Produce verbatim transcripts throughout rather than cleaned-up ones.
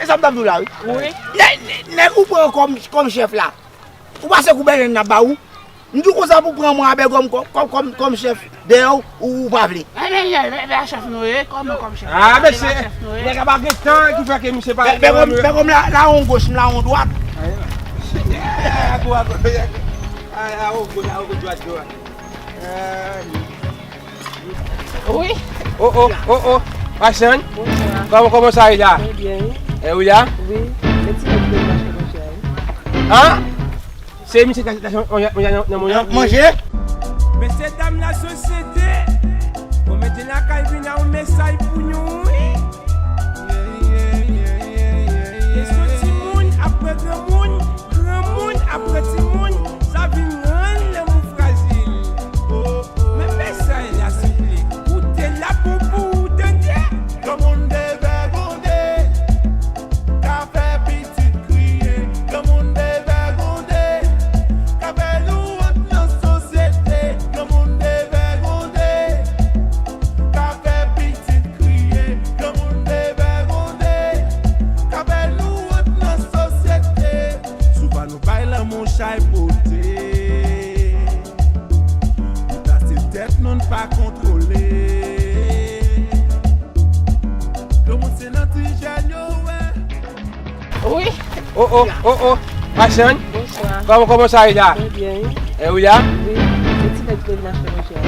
Sa m t ap di w la, wi. Wi. Nè- nè- Nèg ou pran kòm kòm chèf la. Ou panse kou bèlen n ap ba ou? M di w konsa pou pran mwen avè kòm kòm kòm kòm chèf dèyè w, ou pa vle. Enben, enben, enben, chèf nou ye, kòm kòm chèf. Ah, mesye, nèg la pa gen tan ki fè ke misye pa. Bègòm la, la yon goch, m la yon dwat. Ago, ago, ago, ago, dwat, dwat. Wi. Oh, oh, oh, oh. Machann. Bonswa. Kòman, kòman sa ye la? Trè byen, wi. E wi la? Wi. E ti nèg ki vin mache manje a, wi. An? Se misye ki achte manje nan mwen an? Manje? Mesye dam lasosyete, bon, mete lakay vin a yon mesaj pou nou, wi. Kesyon timoun apre granmoun, granmoun apre timoun, sa vin rann lanmou frajil. Men mesaj la souple, koute l ap bon pou ou tande. Granmoun devègonde, ka fè pitit kriye. Granmoun devègonde, ka fè nou wont nan sosyete. Granmoun devègonde, ka fè pitit kriye. Granmoun devègonde, ka fè nou wont nan sosyete. Souvan nou bay lanmou chay pote. Pou ta se tèt nou n pa kontwole. Granmoun se nan ti jèn yo wè. Wi. Oh, oh, oh, oh. Machann. Bonswa. Kòman, kòman sa ye la? Trè byen, wi. E wi la? Wi. E ti nèg ki vin achte manje a.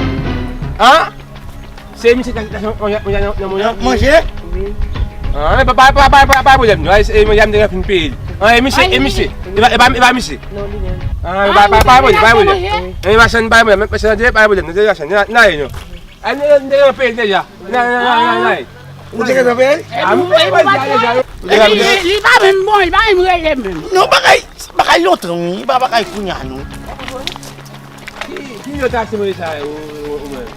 An? Se misye ki achte manje nan mwen an? Manje? Wi. An, pa, pa, pa pwoblèm, non. E manje a m te fin peye l. An, e misye, e misye. E pa, e pa, e pa misye. Non, li menm. An, e pa, pa, pa pwoblèm, pa pwoblèm. E machann, pa pwoblèm, machann, pa pwoblèm, nou te machann, n a, n a ye, non. An, nou, nou te nan peye l deja. N a, n a, n a, n a ye. Ou te gentan peye l? A, mwen, mwen, mwen, mwen, mwen. Li, li pa menm bon, li pa menm rele menm. Non, bagay, bagay lontan, wi, pa bagay kounye a, non. Ki, ki yo ta se manje sa, ou, ou, ou menm?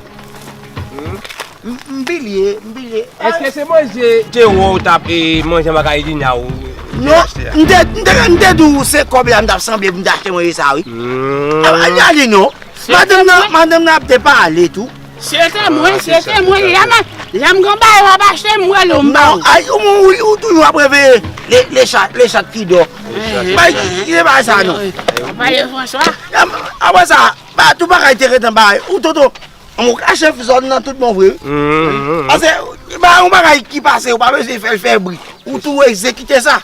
Hmm? M, m bliye, m bliye. Èske se manje te wè w t ap, e, manje an bagay Dina ou te achte a? Non, m te, m te, m te di w se kòb la m t ap sanble pou m te achte manje sa, wi. Hmm. A, a, gade non. Madanm nan, madanm nan ap te pale tou. Se te mwen, se te mwen. Lè m, lè m gen bagay w ap achte, m wè l, m ba w. Non, ay, ou, ou, ou toujou ap reveye le, le chat, le chat ki dò. Bay, ki se bagay sa, non? Pale François. Apre sa, ba, tout bagay te gentan bay. Ou tonton, ou kache zòn nan tout bon vre, wi. Paske, ba, yon bagay ki pase, ou pa bezwen fè l fè bri. Ou tou egzekite sa.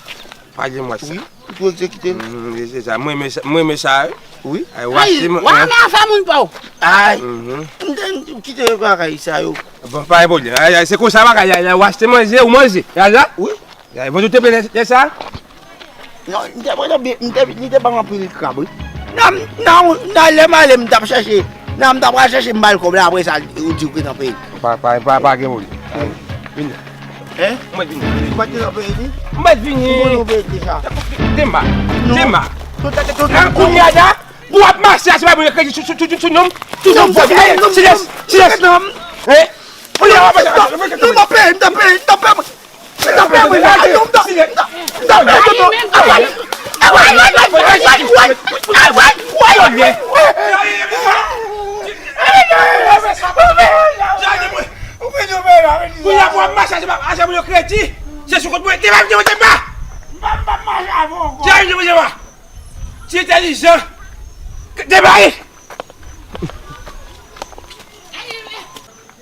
Pa gen mwen sa. Wi, ou tou egzekite l. Mm, se sa. Mwen renmen sa, mwen renmen sa, wi. Wi. Ay, w achte manje. Ay, w renmen afè moun pa w. Ay. M te, m kite bagay sa yo. Bon, pa gen pwoblèm. Ay, ay, se konsa bagay la, la, w achte manje, ou manje. Ya, la? Wi. Ya, bon, ou te plen lè sa? Non, m te pran, m te, li te ban m anpil krab, wi. Nan, nan, nan, lè m ale, m t ap chèche. Nan, m t ap pral chèche, m ba l kòb la, apre sa, ou di w gentan peye. Pa, pa, pa, pa gen pwoblèm. Vini. Hein? Mwen vini. Ou pa t gentan peye li? Mwen vini. Ou konnen w peye deja. Dema. Non. Dema. Tout, tout, tout, tout. Kounye a la, pou w ap mache, se pa pou kredi sou, sou, sou, sou non m. Sou non m. Silans, silans. Hein? Kounye a, w ap mache. Non, m ap peye, m t ap peye, m t ap peye. Kounye a pou w ap mache, se pa achte moun yo kredi. Se sou kont mwen, te ba, te ba, te ba. Te entèlijan. Te ba.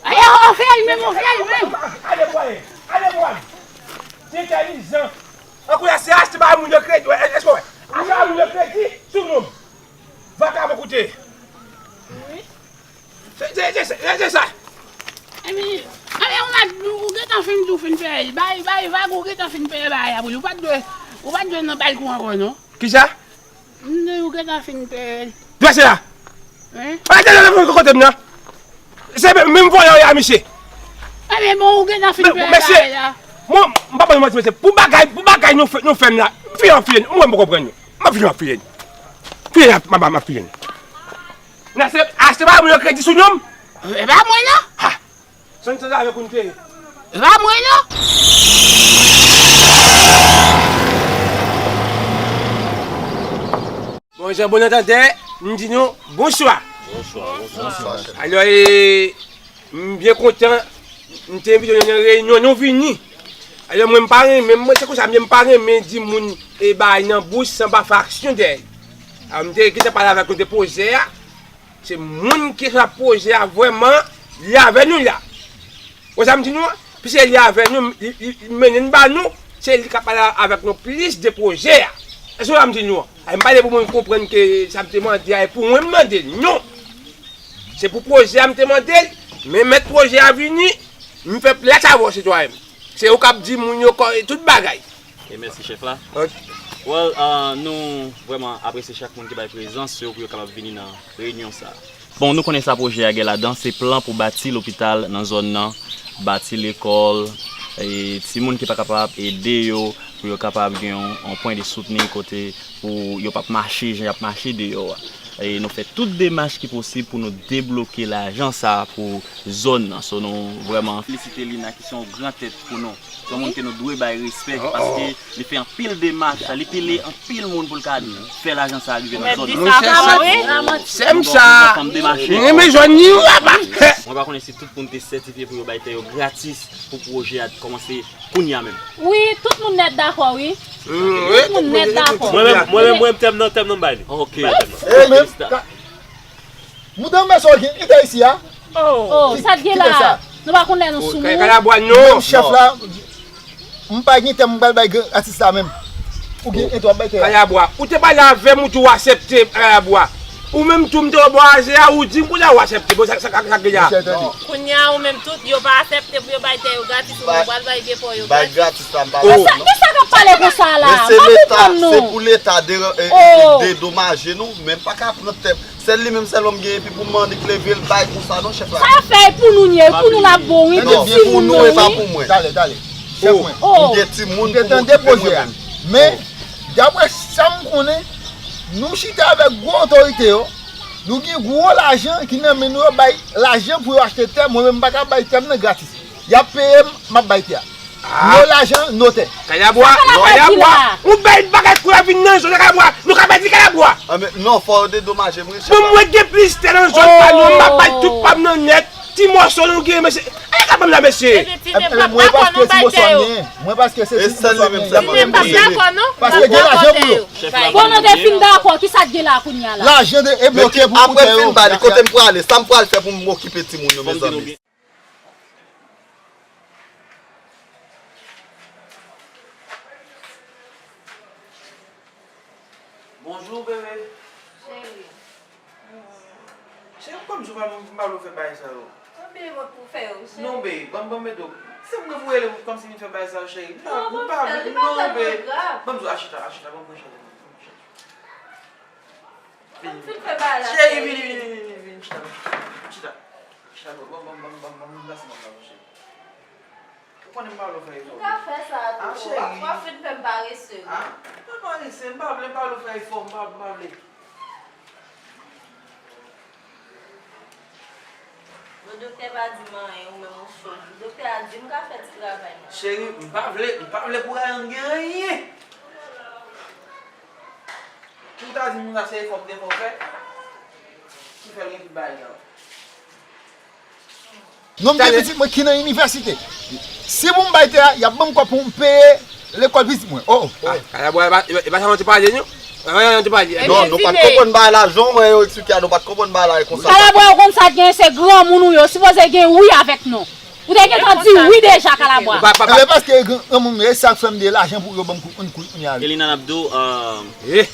Ayo, on fè l menm, on fè l menm. Ale bwè, ale bwè. Te entèlijan. An kounye a se achte bay moun yo kredi, èske w wè? Achte bay moun yo kredi sou non m. Vakabon koute. Wi. Se, se, se, se, se sa. Epi, epi, ou mèt, ou gentan fin tou fin peye l. Bay, bay vag, ou gentan fin peye bagay la pou li. Ou pa t dwe, ou pa t dwe nan balkon ankò, non. Kisa? M di ou gentan fin peye l. Dwe se la. Hein? Ay, tande, tande, kote m nan. Se menm, menm vòlè w ye a, misye. Ebyen, bon, ou gentan fin peye bagay la. Mwen, m pa ba nou manti, mesye. Pou bagay, pou bagay nou fè, nou fè m la. Fiye, fiye, mwen m poko pran nou. M ap fiye, fiye. Fiye, m ap, m ap fiye. Nan se achte pa moun yo kredi sou non m. E pa mwen non. Ha. Sonn sanzave koun te ye. E pa mwen non. Bon, jan bon antandè, m di nou bonswa. Bonswa, bonswa. Alò, e, m byen kontan, m te envite nou nan reyinyon, nou vini. Alò, mwen, m pa renmen, mwen, se konsa, m ye, m pa renmen di moun e bagay nan bouch san pa fè aksyon dèyè. Alò, m te gentan pale avèk nou de pwojè a. Se moun ki responsab pwojè a vrèman, li avè nou la. Ou sa m di nou an? Piske li avè nou, li, li, li mennen n ba nou, se li k ap pale avèk nou plis de pwojè a. Èske w sa m di nou an? Ay, m pale pou moun konprann ke sa m te mande a, e pou mwen m mande l. Non! Se pou pwojè a m te mande l, men mèt pwojè a vini, m fè plèt avè w, sitwayen. Se ou k ap di moun yo kò, tout bagay. E mèsi chèf la. Ok. Well, uh, nou vrèman apresye chak moun ki bay prezans yo pou yo kapab vini nan reyinyon sa a. Bon, nou konnen sa pwojè a gen ladan, se plan pou bati lopital nan zòn nan, bati lekòl, e timoun ki pa kapab ede yo, pou yo kapab gen yon, yon pwen de soutni kote pou yo p ap mache jan y ap mache deyò a. E nou fè tout demach ki posib pou nou debloke lajan sa a pou zòn nan. So, nou vrèman felisite Lina ki se yon gran tèt pou nou. Se yon moun ke nou dwe bay respè paske li fè anpil demach, li pile anpil moun pou l ka fè lajan sa a rive nan zòn nan. Monchè, sè m sa, mwen renmen jwenn li laba. Mwen pa konnen si tout moun te sètifye pou yo bay tè yo gratis pou pwojè a kòmanse kounye a menm. Wi, tout moun nèt dakò, wi. Tout moun nèt dakò. Mwen menm, mwen menm, mwen menm, tèm nan, tèm nan m bay li. Ok. M bay tèm nan. Mouton, men sa w gen ide isi a? Oh, sa t gen la? Nou pa konn lè nou sou moun. Kalabwa, non. Menm chèf la, m pa gen tèm m pral bay gran atis la menm. Ou gen entwa bay tè a. Kalabwa, ou te pale avè m, ou di w aksepte, Kalabwa. Ou menm tou, m te wè bò aze a, ou di m kounye a ou aksepte. Bon, sa, sa, sa, sa k gen la? Kounye a, ou menm tou, yo pa aksepte pou yo bay tè yo gratis, ou menm pral bay gen pò yo gratis. Bay gratis la, m pa konn non. Men sa k ap pale konsa la? M pa konprann nou. Se pou leta de, e, e, dedomaje nou, men m pa ka pran tè m. Sèl li menm sèlman m gen epi pou m annik leve l bay konsa non, chèf la. Sa fè e pou nou n ye, e pou nou l ap bon, wi, tout timoun nou, wi. Talè, talè. Chèf mwen. M gen timoun pou m okipe mwen menm. Men, daprè sa m konnen, nou chita avèk gwo otorite yo, nou gen gwo lajan ki nan men nou yo bay lajan pou yo achte tè, mwen menm m pa ka bay tè m nan gratis. Y ap peye m, m ap bay tè a. Yo lajan notè. Kalabwa, Kalabwa, ou bèl bagay kou la vin nan zòn Kalabwa. Nou ka pèdi Kalabwa. Non, fò yo dedomaje m wi chèf la. Bon, mwen gen plis tè nan zòn pa nou, m ap bay tout pa m nan nèt. Ti mòso nou gen, mesye. Ay, ka ban m la, mesye. Epi ti nèg pa dakò nou bay tè yo. Mwen paske se ti mòso a m gen. Ti nèg pa dakò non. Paske gen lajan pou yo. Bon, nou te fin dakò, kisa k gen la kounye a la? Lajan de e bloke pou tè yo. Apre m fin ba li, kote m prale, sa m pral fè pou m okipe timoun yo, mezanmi? Bonjou, bebe. Cheri. Cheri, kòm jou pa m pa vle fè bagay sa yo. Konbyen mwen pou fè yo, cheri? Non, bebe, ban m, ban m mete w. Se mwen pou rele w kòmsi vin fè bagay sa yo, cheri. Non, ban m fè l, li pa tèlman grav. Ban m di w, achita, achita, ban m pran chèz. Ban m fin fè bagay la, cheri. Cheri, vini, vini, vini, vini, chita, chita, chita, ban m, ban m, ban m, ban m, ban m, ban m, cheri. Ou konnen m pa vle w fè efò. M ka fè sa a tou. Ah, cheri. W ap fin fè m parese, wi. Ah, m pa parese, m pa vle, m pa vle w fè efò, m pa, m pa vle. Bon, doktè pa di m anyen, ou menm ou cho. Doktè a di m ka fè ti travay mwen. Cheri, m pa vle, m pa vle pou Rayan gen anyen. Pou w ta di m sa se efò m te fè w fè, ki fè l gen tout bagay sa yo. Non, m gen pitit mwen ki nan inivèsite. Si pou m bay tè a, y ap ban m kòb pou m peye lekòl pitit mwen. Oh, oh. Ah, Kalabwa, e pa, e pa, e pa sa nou te pale, non? E pa sa nou te pale. Non, nou pa t konprann bagay la, jan w wè yo eksplike a, nou pa t konprann bagay la e konsa. Kalabwa, ou konn sa k gen, se granmoun ou yo, sipoze gen wi avèk nou. Ou te gentan di wi deja, Kalabwa. Pa, pa, pa. Enben, paske granmoun, e sa k fè m de lajan pou yo ban m kou, yon kou, yon kou. Elina Nabdou, euh, eh.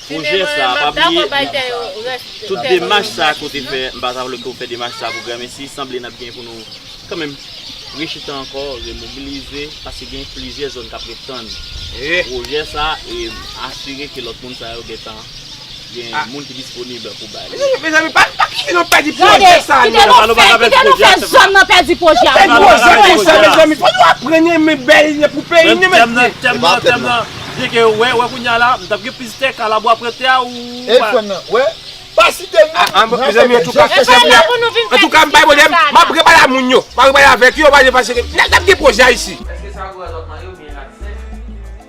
Pwojè sa a, pa bliye, tout demach sa a ke w te fè, m pa ta vle ke w fè demach sa a pou granmesi, sanble n ap gen pou nou kanmenm rechita ankò, remobilize, paske gen plizyè zòn k ap ret tann pwojè sa a, e asire ke lòt moun sa yo gentan gen moun ki disponib pou bay. Mezanmi, mezanmi, pa, pa kite nou pèdi pwojè sa a, non. Kite nou fè, kite nou fè zòn nan pèdi pwojè a. Pèdi pwojè konsa, mezanmi, fò nou aprann renmen bèl pou peyi nou, mesye. Tèm nan, tèm nan, tèm nan. Byen ke, wè, wè kounye a la, m t ap gen plis tè, Kalabwa pran tè a ou pa. E frè m nan, wè. Pa site l non. Ah, ah, mezanmi, antouka, chèf la, antouka, m bay pwoblèm, m ap repale a moun yo, m ap repale avèk yo, pa gen pase, n ap gen pwojè a isi. Èske sa gwo zòt nan yo byen rat senk?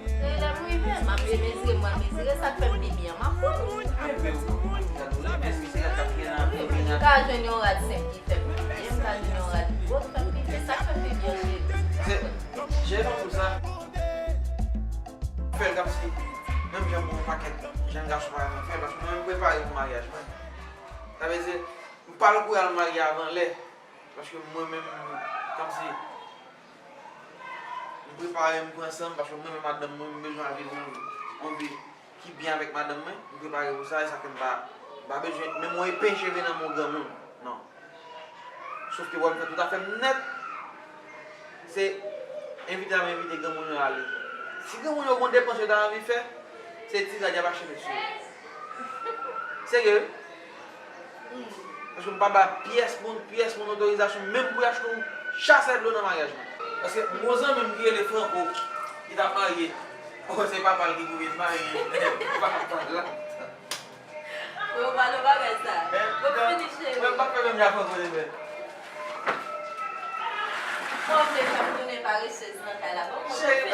Se lè m rive, m ap mezire, mwen mezire, sa k fè m pi byen, m ap pran. Enben, ou konn gade ou la, èske se rat k ap gen nan pi byen? Wi, m ka jwenn yon rat senk ki fè m pi byen, m ka jwenn yon rat gwo k fè m pi byen, sa k fè m pi byen, cheri. Se, Lè fanm sa fè l kòmsi menm jan pou yon pakèt jèn gason pa renmen fè l, paske mwen menm m prepare pou maryaj mwen. Sa vle di, m pa l kouri al marye avan lè, paske mwen menm kòmsi m prepare m pran san m, paske mwen menm madanm mwen, m bezwen al viv yon, yon vi ki byen avèk madanm mwen, m prepare pou sa, e sa fè m pa, m pa bezwen menm yon epen cheve nan men yon granmoun. Non. Sòf ke w ap fè tout afè m nèt, se envite a m envite granmoun yo ale. Si granmoun yo gon depans yo ta anvi fè, se ti rad y ap achte met sou yo. Serye wi. Paske m pa ba pyès moun, pyès moun otorizasyon menm pou y achte yon chasè dlo nan maryaj mwen. Paske m gon zanmi m ki rele Franco, ki t ap marye. Oh, se papa l ki pou vin marye. Papa l la. Mwen pa nan bagay sa. Bon, fini, cheri. Mwen pa fè menm jan Franco te fè. Bon, vle fè m tounen paresez nan kay la. Bon, bon, fini,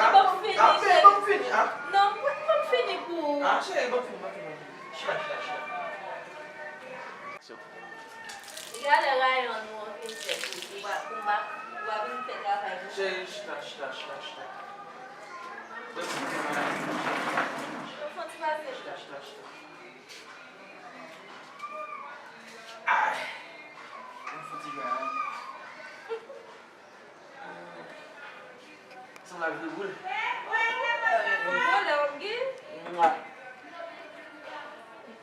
bon, fini, cheri. Non, bon, bon, fini pou ou. Ah, cheri, bon, fini, bon, fini. Chita, chita, chita. Gade rayon nou an peyizè pou, pou, pou, pou, pou vin fè travay nou. Cheri, chita, chita, chita, chita. Bon, fè ti pase. Chita, chita, chita. Ay! Mwen fouti jwe a. Sanble ak vye boul. Foutbolè w gen?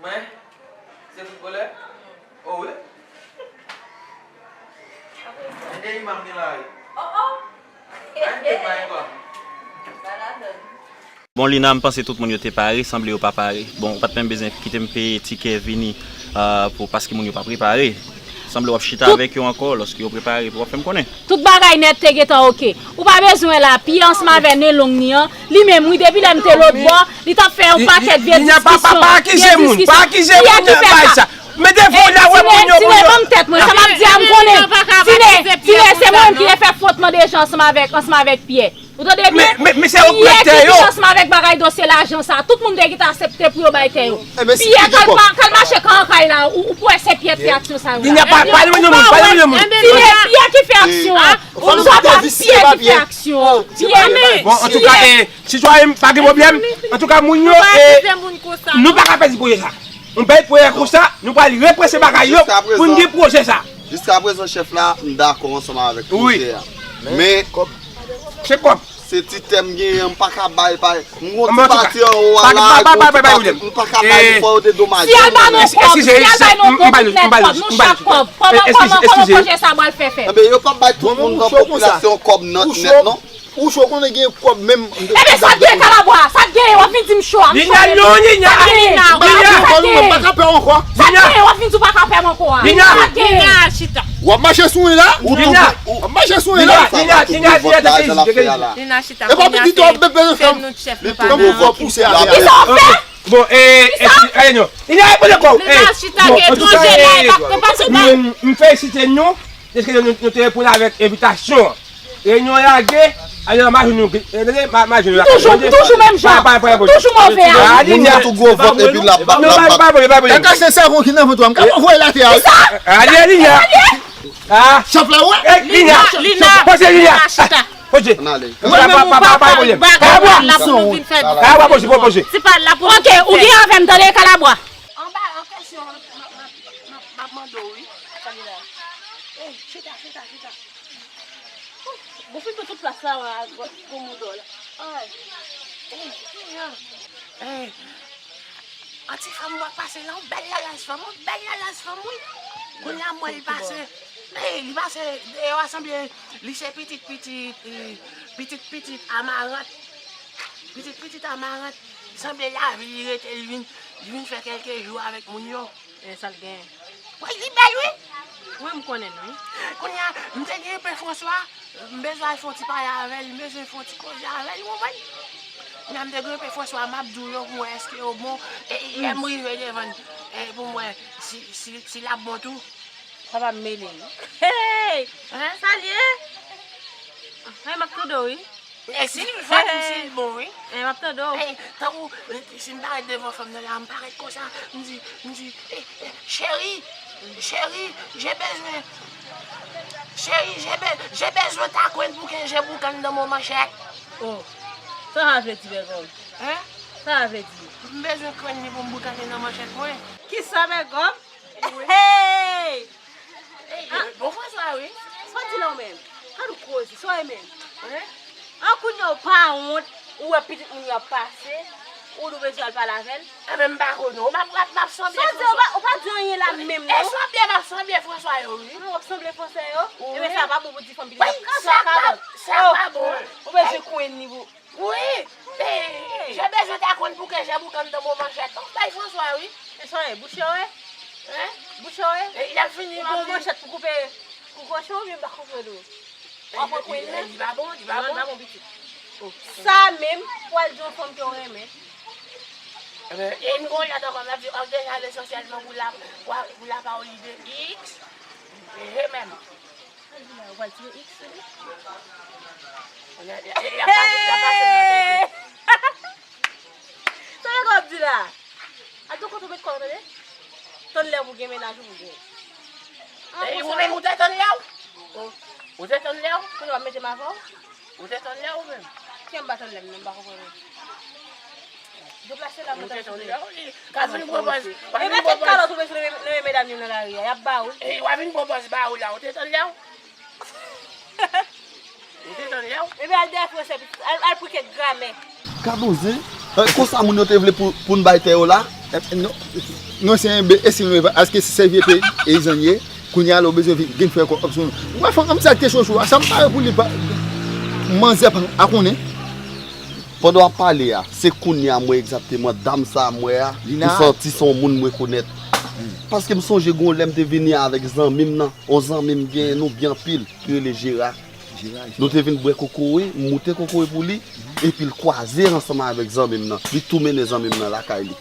Mwen? Se foutbolè? O wi. Apre sa. Mwen gen imam gen la wi. Oh, oh! Mwen gen imam gen la. Ba ladann. Bon, Lina, m panse tout moun yo te pare, sanble yo pa pare. Bon, ou pa t menm bezwen kite m peye tikè vini, ah, pou, paske moun yo pa prepare. Sanble w ap chita avèk yo ankò, lòske yo prepare, pou w ap fè m konnen. Tout bagay nèt te gentan oke. Ou pa bezwen la, Pyè ansanm avè nen long ni an, li menm wi, depi lè m te lòtbò, li t ap fè yon pakèt vye diskisyon, vye diskisyon. Pyè ki fè sa? Mete fò la wè moun yo. Tine, ban m tèt mwen, sa m ap di a m konnen. Tine, Tine, se mwen menm ki te fè fo mande jan ansanm avèk, ansanm avèk Pyè. Ou tande byen? Men, men, men se yo k mèt tè yo. Pyè ki te ansanm avèk bagay dosye lajan sa. Tout moun te gentan aksepte pou yo bay tè yo. Pyè k al pa, k al mache kan an kay la, ou, ou pou wè se Pyè k fè aksyon sa yo la. Pyè, pa, pa li moun, pa li moun. Tine, Pyè ki fè aksyon an. Ou pa Pyè ki fè aksyon an. Pyè, men. Bon, antouka, eh, sitwayen, pa gen pwoblèm. Antouka, moun yo, eh, nou pa ka pèdi pwoje sa. Nou pèdi pwoje konsa, nou pral represe bagay yo pou n gen pwoje sa. Jiskaprezan, chèf la, m dakò ansanm avèk pwojè a. Men, se kòb. Se ti tè m genyen, m pa ka bay, pa, m gon ti pati anwo a la, gon ti pati, m pa ka bay li, fò yo dedomaje. Si y al ba nou kòb, si y al ba nou kòb, nou tout nèt kòb, nou chak kòb. Kòman, kòman, kòman pwojè sa pral fè fèt? Enben, yo p ap bay tout moun nan popilasyon kòb nèt, nèt, non. Ou cho konnen gen kòb menm. Ebyen, sa k genyen Kalabwa? Sa k genyen? W ap vin di m cho a, m cho menm. Sa k genyen? Sa k genyen? Sa k genyen? W ap vin di w pa ka pè m ankò a. Sa k genyen? W ap vin di w pa ka pè m ankò a. Sa k genyen? Lina, chita. W ap mache sou mwen la? Ou tou, w ap mache sou mwen la? Lina, Lina, Lina, Lina, Lina, chita. Lina, chita. E pa pitit w ap bebe nan fèm. Li tou gwo vò pouse a. Kisa w ap fè? Bon, eh, eh, eh, non. Lina, reponn ankò. Lina, chita, bon, gen twò zye la, e pa, e pa sou ba. M, m felisite nou, dèske nou, nou te reponn avèk envitasyon an. Reyinyon lage, ale nan majou nou, eh, tande, ma-, majou nou la. Toujou, toujou menm jan. Toujou move a. Moun nan tou gwo vant epi l ap, l ap, l ap. E ka se sèvo ki nan vant ou a, m ka voye l atè a wi. Ale, Lina. Ah. Chèf la, wè. Eh, Lina. Lina, poze, Lina. Lina, chita. Poze. Mwen menm ou pa, pa, pa, pa, pa, pa, pa, pa, pa, poze, poze. Se pa la pou nou. Ok, ou gen avè m, tande, Kalabwa. Anba, an kesyon, m ap, m ap, m ap, m ap mande w, wi. Tande la. Eh, chita, chita, chita. Bon, fin pran tout plas la, wè, gwo, gwo moudò la. Ay. Eh, eh, an ti fanm w ap pase la, yon bèl lalaj fanm, yon bèl lalaj fanm, wi. Kounye a, m wè l pase, eh, li pase deyò a, sanble li se pitit, pitit, eh, pitit, pitit Amarant. Pitit, pitit Amarant. Sanble lavil li rete, li vin, li vin fè kèlke jou avèk moun yo. E sa l genyen? Wi, li bèl, wi. Wi, m konnen l, wi. Kounye a, m te gen Pè Franswa, m bezwen al fè yon ti pale avè l, m bezwen fè yon ti koze avè l, ou konprann? Kounye a, m te gen Pè Franswa, m ap di w yo pou m wè èske yo bon, e, e, lè m rive devan l, e, pou m wè si, si, si l ap bon tou. Sa pa m mele, non. Hey! Hein? Sa l ye? Hey, m ap tande w, wi. E si l fè m si l bon, wi. E, m ap tande w. E, tankou, si m parèt devan fanm nan la, m parèt konsa, m di, m di, e, e, cheri, Chérie, j'ai besoin. Chérie, j'ai be- j'ai besoin ta kwenn pou ke je boukan nan mon manchèt. Oh, sa sa vle di, Bègòm? Hein? Sa sa vle di? M bezwen kwenn li pou m boukan li nan manchèt mwen. Kisa, Bègòm? Hey! Hey, bon François, wi. Sa w di la w menm? Gad yon koze, sa w ye menm? Hein? An kounye a w pa wont, ou wè pitit moun yo ap pase, ou di w bezwen al pale avè l? Enben, m pa konnen. Ou m ap, m ap, m ap sanble François. Sa w di, ou pa, ou pa di anyen la menm, non? E sanble, m ap sanble François yo, wi. An, w ap sanble François yo? Wi. Enben, sa pa bon pou ti fanm pitit ap, sa pa bon. Sa pa bon. Ou bezwen kwenn li pou Wi, e, je bezwen ta kwenn pou ke je boukan nan mon manchèt. Bay François, wi. E sa w ye, bouch yo, wi? Hein? Bouch yo, wi? E, y ap fini, y ap fini. Ou gon manchèt pou koupe kou kochon oubyen m pa konprann ou? W ap pran kwenn nan? Li pa bon, li pa bon. Non, li pa bon, pitit. Oh. Sa menm, pou al di yon fanm ke w renmen. Enben, e m gon lòt ankò, m ap di, oh, déjà, l'essentiellement pour la, pour, pour la parole de X. E, e menm. Ou pral tire X sou li? Y a, y a, y a, y a pase, y a pase nan tete. Sa nèg la ap di la? Al tou kote w met kò w, tande? Tann lè pou gen mennaj ou pou gen. Ey, ou menm ou te tann lè w? Oh. Ou te tann lè w? Kounye a w ap mete m avè w? Ou te tann lè w ou menm? Kiyè m pa tann lè m nan, m pa konprann ou. Deplase la, mwen tann lè w. Ka vin pran pòz, pa vin pran pòz. E mete kalòt ou bezwen nan men medam yo nan lari a, y ap ba ou. Ey, w a vin pran pòz ba ou la, ou te tann lè w? Ou te tann lè w? Ebyen al dèyè fransè, al, al pou kèk gramè. Gad on zen. Eh, konsa moun yo te vle pou, pou n bay tè yo la? Eh, non, non, se enbesil nou ye, paske se sèvyete peyizan n ye. Kounye a la, ou bezwen vin, vin fè kò, opsyon. Mwen, fò m sa te chouchou a, sa m pare pou li pa. Manzè pa, a konnen. Pandan w ap pale a, se kounye a m wè egzakteman dam sa a m wè a, m santi se yon moun m rekonèt. Paske m sonje gen yon lè m te vini avèk zanmi m nan, yon zanmi m genyen nou byen anpil, ki rele Jera. Nou te vin bwè kokoye, m moute kokoye pou li, epi l kwaze ansanm avèk zanmi m nan. Li tou mennen zanmi m nan lakay li.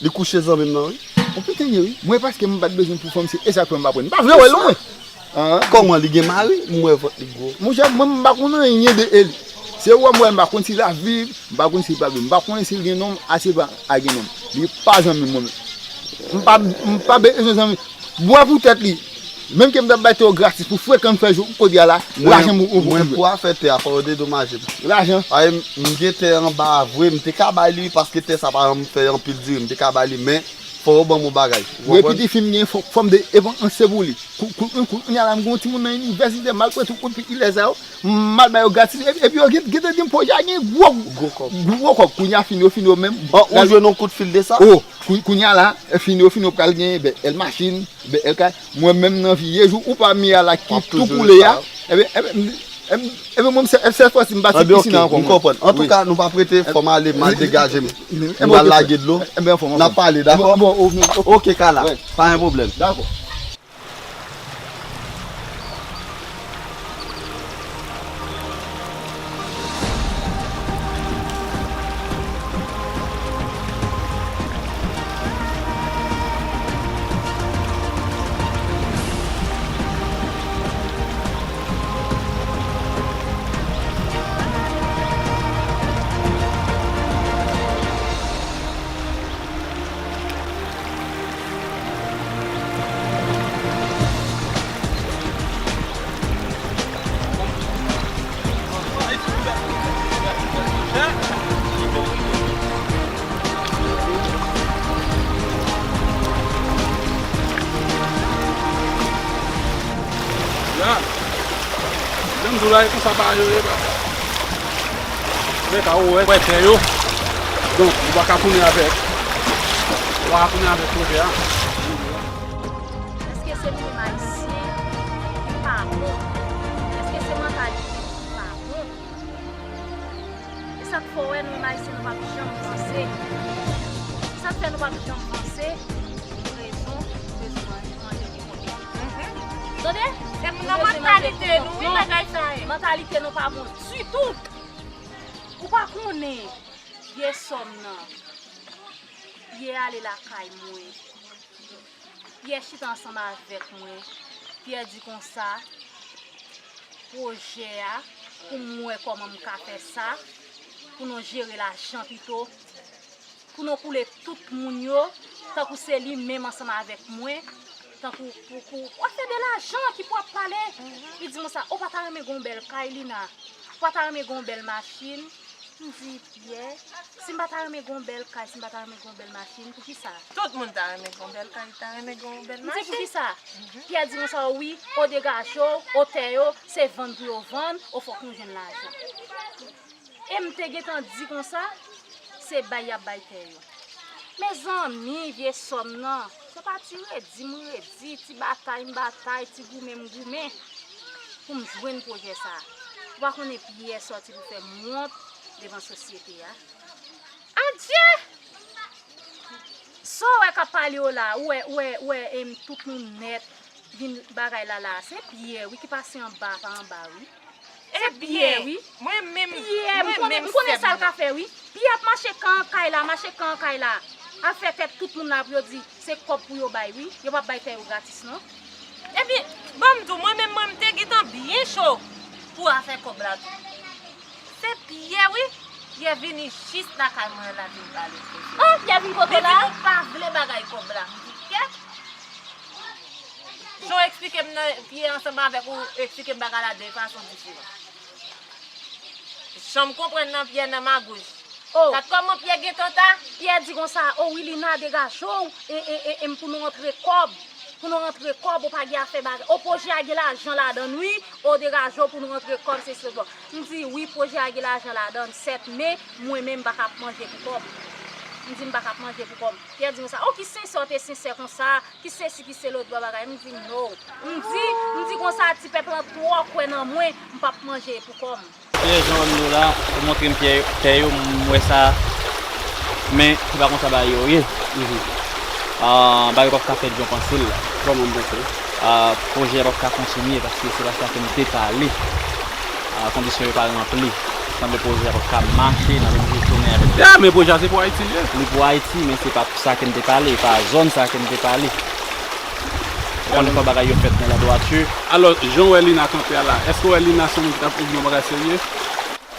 Li kouche zanmi m nan, wi. Yon piten ye, wi. Mwen, paske m pa t bezwen pou fanm, se e sa k fè m pa pran. M pa vle wè l, non, mwen. Kòman li gen mari? M wè vant li gwo. Monchè, mwen, m pa konn anyen de Eli. Se wè m wè, m pa konn si l ap viv, m pa konn si l p ap viv. M pa konnen si l gen nonm, a si l pa gen nonm. Li pa zanmi m, mwen menm. M pa, m pa bezwen zanmi. Bwè pou tèt li. Menm ke m t ap bay tè yo gratis pou frekan m fè jou kounye a la, lajan m ou, ou, mwen, pou afè tè a, fò yo dedomaje m. Lajan. Ay, m, m gen tè anba a vre, m te ka bay li, paske tè sa pa janm fè anpil dire, m te ka bay li, men fò yo ban m yon bagay. Ou konprann? Epi ti fi m gen fò, fò m de, epi anse pou li. Kou, kou, kou, kounye a la, m gen yon timoun nan inivèsite, malgre tout kout pik li lè sa yo, m al ba yo gratis, epi, epi yo gen, gen te di m, pwojè a gen gwo, gwo kòb. Gwo kòb. Kounye a, fin yo, fin yo menm. An, ou jwenn yon kout fil de sa? Oh, kou, kounye a la, fin yo, fin yo pral gen, ben, èl machin, ben, èl kay. Mwen menm nan vye jou, ou pa mi a la ki tou koule a. Ebyen, ebyen, ebyen, ebyen, mwen, m sèl, sèl fwa si m pa ti pisina ankò, m konprann. Antouka, nou p ap rete, fò m ale, m al degaje m. M pral lage dlo. N ap pale, dakò? Bon, bon, ok, ok. Ok, Kala. Pa gen pwoblèm. Dakò. Ya. Jan m di w la, e konsa bagay yo ye, papa. Mwen ka wè, wè tè yo. Donk, ou pa ka tounen avèk, ou pa ka tounen avèk pwojè a. Èske se nou menm Ayisyen ki pa bon? Èske se mantalite nou ki pa bon? E sa k fè w wè nou menm Ayisyen nou p ap janm vanse? Sa k fè nou p ap janm vanse? Rezon, nou bezwen manje, manje ki bon. Tande? Se nan mantalite nou, wi, bagay sa ye. Mantalite nou pa bon ditou. Ou pa konnen, yè sò m nan, Pyè ale lakay mwen. Pyè chita ansanm avèk mwen. Pyè di konsa, pwojè a, pou m wè kòman m ka fè sa, pou nou jere lajan pito, pou nou koule tout moun yo, tankou se li menm ansanm avèk mwen, Tankou pou, pou, w ap fè de lajan ki pou ap pale. Li di konsa, ou pa ta renmen gen yon bèl kay, Lina? Ou pa ta renmen gen yon bèl machin? M di, Pyè, si m pa ta renmen gen yon bèl kay, si m pa ta renmen gen yon bèl machin, poukisa? Tout moun ta renmen gen yon bèl kay, ta renmen gen yon bèl machin. M di, poukisa? Pyè di konsa, wi, o degaje w, o tè yo, se vann pou yo vann, o fòk nou jwenn lajan. E m te gentan di konsa, se bay y ap bay tè yo. Mezanmi, vye sòm nan, se pa ti redi m redi, ti batay m batay, ti goumen m goumen pou m jwenn pwojè sa a. Ou pa konnen Pyè sòti pou fè m wont devan sosyete a. Adye! Sa w wè k ap pale yo la, ou wè, ou wè, ou wè, em, tout moun nèt vin bagay la la. Se Pyè, wi, ki pase anba, pa anba, wi. Se Pyè, wi. Mwen menm, Pyè, m konnen, m konnen sa l ka fè, wi. Pyè ap mache kan an kay la, mache kan an kay la. Ap fè tèt tout moun la pou yo di se kòb pou yo bay, wi. Yo p ap bay tè yo gratis, non. Epi, ban m di w, mwen menm, mwen, m te gentan byen cho pou afè kòb la tou. Se Pyè, wi. Pyè vini jis lakay mwen la vin pale koze. Oh, Pyè vin kote la? Li di nou pa vle bagay kòb la. M di, kèt. Jan w eksplike m nan, Pyè ansanm avèk ou eksplike m bagay la de fason diferan. Jan m konprann nan, Pyè nan magouj. Oh. Gad kòman Pyè gen tanta. Pyè di konsa, o wi, Lina, degaje w, e, e, e, e, pou nou rantre kòb. Pou nou rantre kòb, ou pa gen afè bagay. O pwojè a gen lajan ladan l, wi. O degaje w pou nou rantre kòb, se se bon. M di, wi, pwojè a gen lajan ladan l, sèt, men mwen menm m pa ka ap manje pou kòb. M di, m pa ka ap manje pou kòb. Pyè di konsa, o ki sensè w te sensè konsa, ki sesi, ki se lòt bò bagay. M di, no. M di, m di konsa, ti pèp lan twò kwè nan mwen, m p ap manje pou kòb. Pyè, jan w wè m nou la, ou montre m pyè, tè yo, m wè sa. Men, se pa konsa bagay yo ye. Ah, bagay yo p ap ka fèt jan w panse l la. Kòman w panse? Ah, pwojè a p ap ka kontinye paske se pa sa ke m te pale. Ah, kondisyon yo pa ranpli. Sanble pwojè a p ap ka mache, n ap oblije tounen avèk. Ya, men pwojè a se pou Ayiti l ye. Li pou Ayiti, men se pa sa ke n te pale, e pa zòn sa ke n te pale. Ankò yon fwa, bagay yo fèt nan ladwati. Alò, jan w wè Lina kanpe a la, èske w wè Lina se yon moun ki t ap egzije yon bagay serye?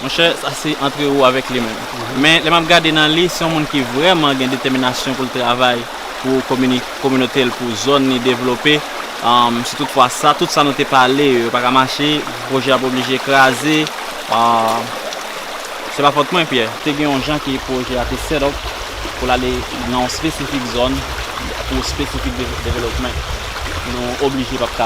Monchè, sa se antre ou avèk li menm. Men, lè m ap gade nan li, se yon moun ki vrèman gen detèminasyon pou l travay, pou komini-, kominote l, pou zòn li devlope. Ahn, si tout fwa sa, tout sa nou te pale, yo pa ka mache, pwojè a ap oblije kraze. Ahn, se pa fòt mwen, Pyè. Te gen yon jan ke pwojè a te set up pou l ale nan yon espesifik zòn, pou espesifik de-, development. Nou oblije p ap ka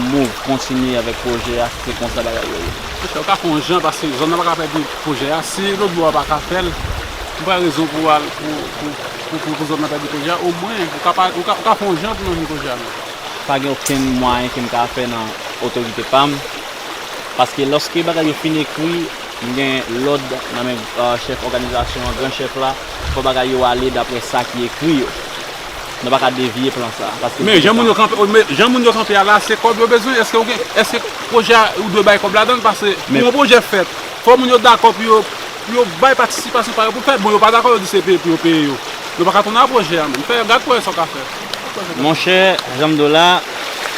move, kontinye avèk pwojè a, se konsa bagay yo ye. Monchè, ou ka fè yon jan, paske zòn nan pa ka pèdi pwojè a. Si lòt bò a pa ka fè l, m pa wè rezon pou al, pou, pou, pou, pou, pou zòn nan pèdi pwojè a. Omwen, ou ka pa, ou ka, ou ka fè yon jan pou nou jwenn pwojè a, non. Pa gen okenn mwayen ke m ka fè nan otorite pa m. Paske lòske bagay yo fin ekri, m gen lòd nan men, ah, chèf òganizasyon an, gran chèf la, fò bagay yo ale daprè sa ki ekri yo. Nou pa ka devye plan sa. Paske men jan moun yo kanpe, men jan moun yo kanpe a la, se kòb yo bezwen. Èske ou gen, èske pwojè a, ou dwe bay kòb ladan l? Paske pou yon pwojè fèt, fò moun yo dakò pou yo, pou yo bay patisipasyon pa yo pou l fèt. Bon, yo pa dakò, yo di se peye pou yo peye yo. Nou pa ka tounen a pwojè a menm. Fè, gad pou wè sa w ka fè. Monchè, jan m di w la,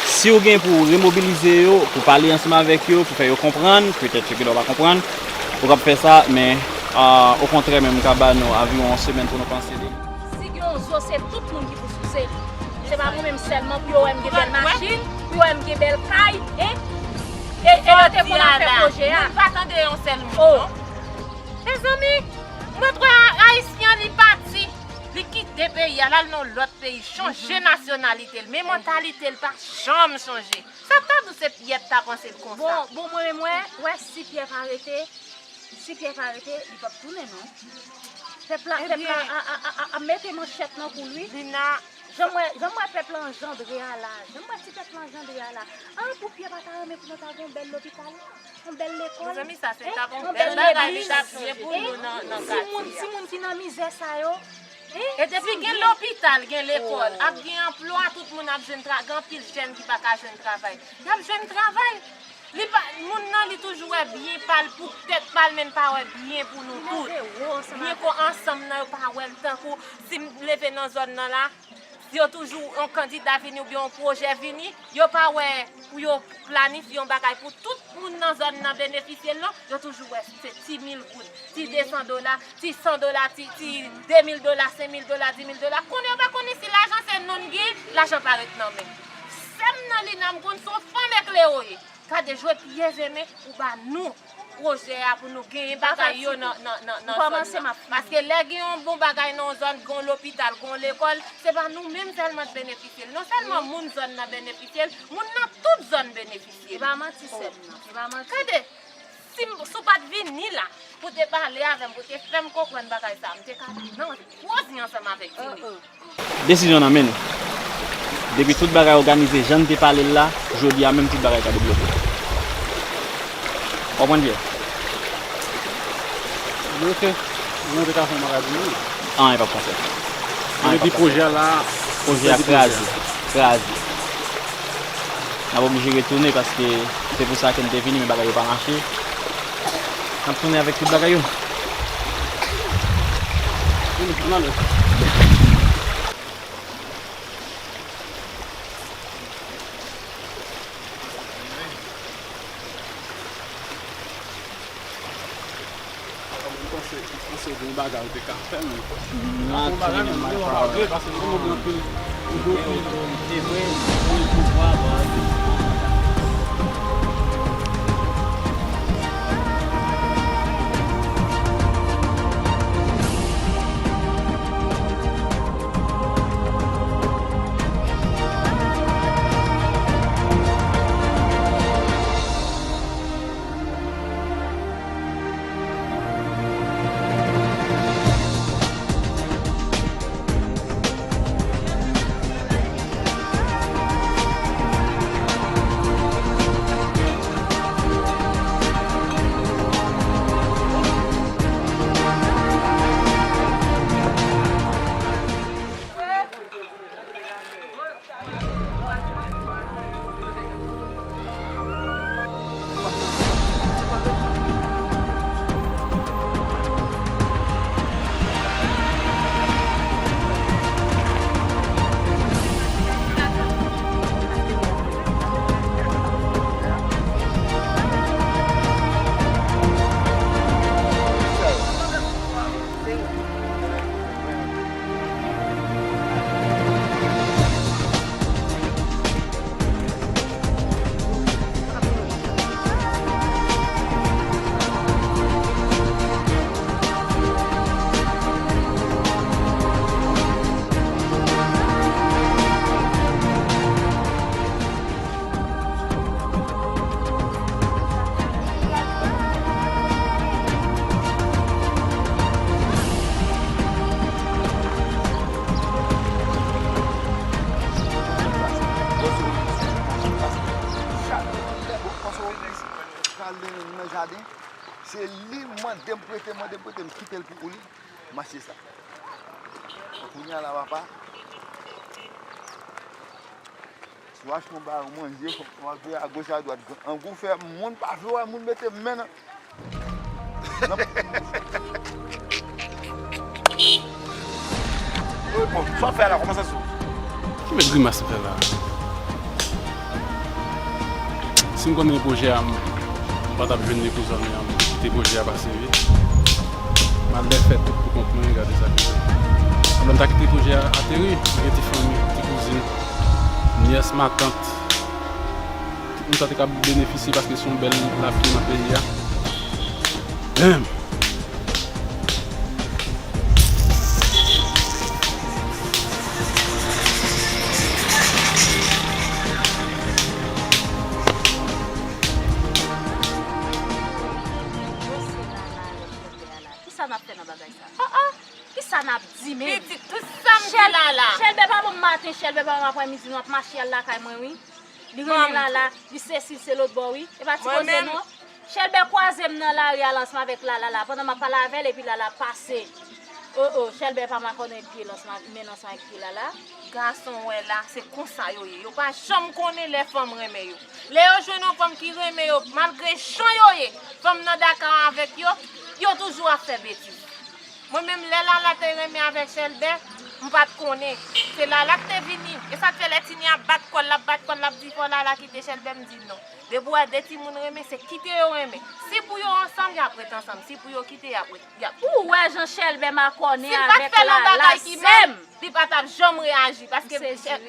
si w gen pou w remobilize yo, pou pale ansanm avèk yo, pou fè yo konprann, petèt yo genlè pa konprann, ou kab fè sa, men, ah, okontrè, menm m ka ba nou aviwon yon semèn pou nou panse de li. Si gen yon zo, se tout moun ki pou souse li. Se pa mwen menm sèlman pou yo wè m gen bèl machin, pou yo wè m gen bèl kay, en? E, e yo te konn ap fè pwojè a. Moun pa tande yon sèl moun, non. Mezanmi, mwen t wè Ayisyen an, li pati, li kite peyi a, l al nan lòt peyi, chanje nasyonalite l, men mantalite l pa janm chanje. Sa ta di w se Pyè t ap panse l konsa. Bon, bon, mwen menm, wè, wè, si Pyè pa rete, si Pyè pa rete, li p ap tounen, non. Pèp la, pèp la a, a, a, a, a mete manchèt nan kou l, wi. Lina, jan m wè, jan m wè pèp la anjandre a la, jan m wè ti pèp la anjandre a la. Ah, pou Pyè pa ta renmen pou nou ta gen yon bèl lopital, yon bèl lekòl, mezanmi, sa se t ap yon bèl bagay li t ap ye pou nou nan, nan katye a. Timoun, timoun ki nan mizè sa yo, en? E depi gen lopital, gen lekòl, ap gen anplwa, tout moun ap jwenn tra-, gen anpil jèn ki pa ka jwenn travay. Y ap jwenn travay. Li pa, moun nan, li toujou wè byen pa l pou tèt pa l, men l pa wè byen pou nou tout. Byen kon ansanm nan, yo pa wè l tankou si m leve nan zòn nan la, yo toujou yon kandida vini oubyen yon pwojè vini, yo pa wè pou yo planifye yon bagay pou tout moun nan zòn nan benefisye l, non. Yo toujou wè se ti mil goud, ti de san dola, ti san dola, ti, ti de mil dola, senk mil dola, di mil dola. Konnen yo pa konnen si lajan se non l gen, lajan pa ret nan men. Sè m nan Lina, m konn se yon fanm eklere w ye. Gade, jwe pye zemen, ou ba nou pwojè a pou nou genyen bagay yo nan, nan, nan, nan zòn nan. Paske lè gen yon bon bagay nan yon zòn, gen yon lopital, gen yon lekòl, se pa nou menm sèlman k benefisye l. Non sèlman moun zòn nan benefisye l, moun nan tout zòn benefisye l. E pa manti, sè m nan. E pa manti. Gade, si m, si w pa t vini la pou te pale avè m, pou te fè m konprann bagay sa a, m te ka nan koze ansanm avèk Tini. Desizyon nan men nou. Depi tout bagay òganize jan n te pale l la, jodi a menm tout bagay ka debloke. W konprann, Pierre? Bloke. Mwen te ka fè yon bagay pou nou. Anyen p ap ka fèt. Anyen p ap ka fèt. Depi pwojè a la, pwojè a kraze. Kraze. N ap oblije retounen paske se pou sa ke n te vini, men bagay yo pa mache. N ap tounen avèk tout bagay yo. Vini, ann ale. Mwen panse, mwen panse gen yon bagay ou te ka fè m. Yon bagay, men mwen pa vle, paske mwen gen anpil, anpil. Pral nan, nan jaden, se li mande m prete, mande m prete, m kite l pou ou li, mache sa. Kounye a la, papa, si w achte yon bagay, w manje, w ap veye agoch adwat, grangou fè moun pa vle wè moun mete men nan. Bon, sa w fè la, kòman sa sou? Ki mèt grimas ou fè la? Si m konnen pwojè a, m, m pa t ap jwenn li pou zòn nan, m kite pwojè a pase vit. M al lè fè tout pou kont mwen, gade sa k rive. Pandan m ta kite pwojè a ateri, m gen ti fanmi, ti kouzin, nyès, matant. Tout moun sa te ka benefisye paske se yon bèl lavi nan peyi a. Damn! Kisa n ap fè nan bagay sa? Ah, ah! Kisa n ap di menm? Pitit, tout sa m di Chèl-, Lala. Chèlbè pa ban m maten, Chèlbè pa ban m aprèmidi, nou ap mache al lakay mwen, wi. Li renmen Lala, li sesi, li se lòtbò, wi. E pa ti koze, non. Chèlbè kwaze m nan lari a ansanm avèk Lala la, pandan m ap pale avè l, epi Lala pase. Oh, oh, Chèlbè pa makònen pye l ansanm ak, men l ansanm ak pye Lala. Gason w wè la, se konsa yo ye. Yo pa janm konnen lè fanm renmen yo. Lè yo jwenn yon fanm ki renmen yo, malgre jan yo ye, fanm nan dakò avèk yo, yo toujou ap fè betiz. Mwen menm, lè Lala te renmen avèk Chèlbè, m pa t konnen. Se Lala k te vini. E sa k fè lè Tini ap bat kò l, l ap bat kò l, l ap di fò Lala kite Chèlbè, m di non. Depi w wè de timoun renmen, se kite yo renmen. Si pou yo ansanm, y ap ret ansanm. Si pou yo kite, y ap ret, y ap kite. Ou wè jan Chèlbè makònen avèk Lala, sè m. Si l pa t fè l yon bagay ki mal, li pa t ap janm reyaji, paske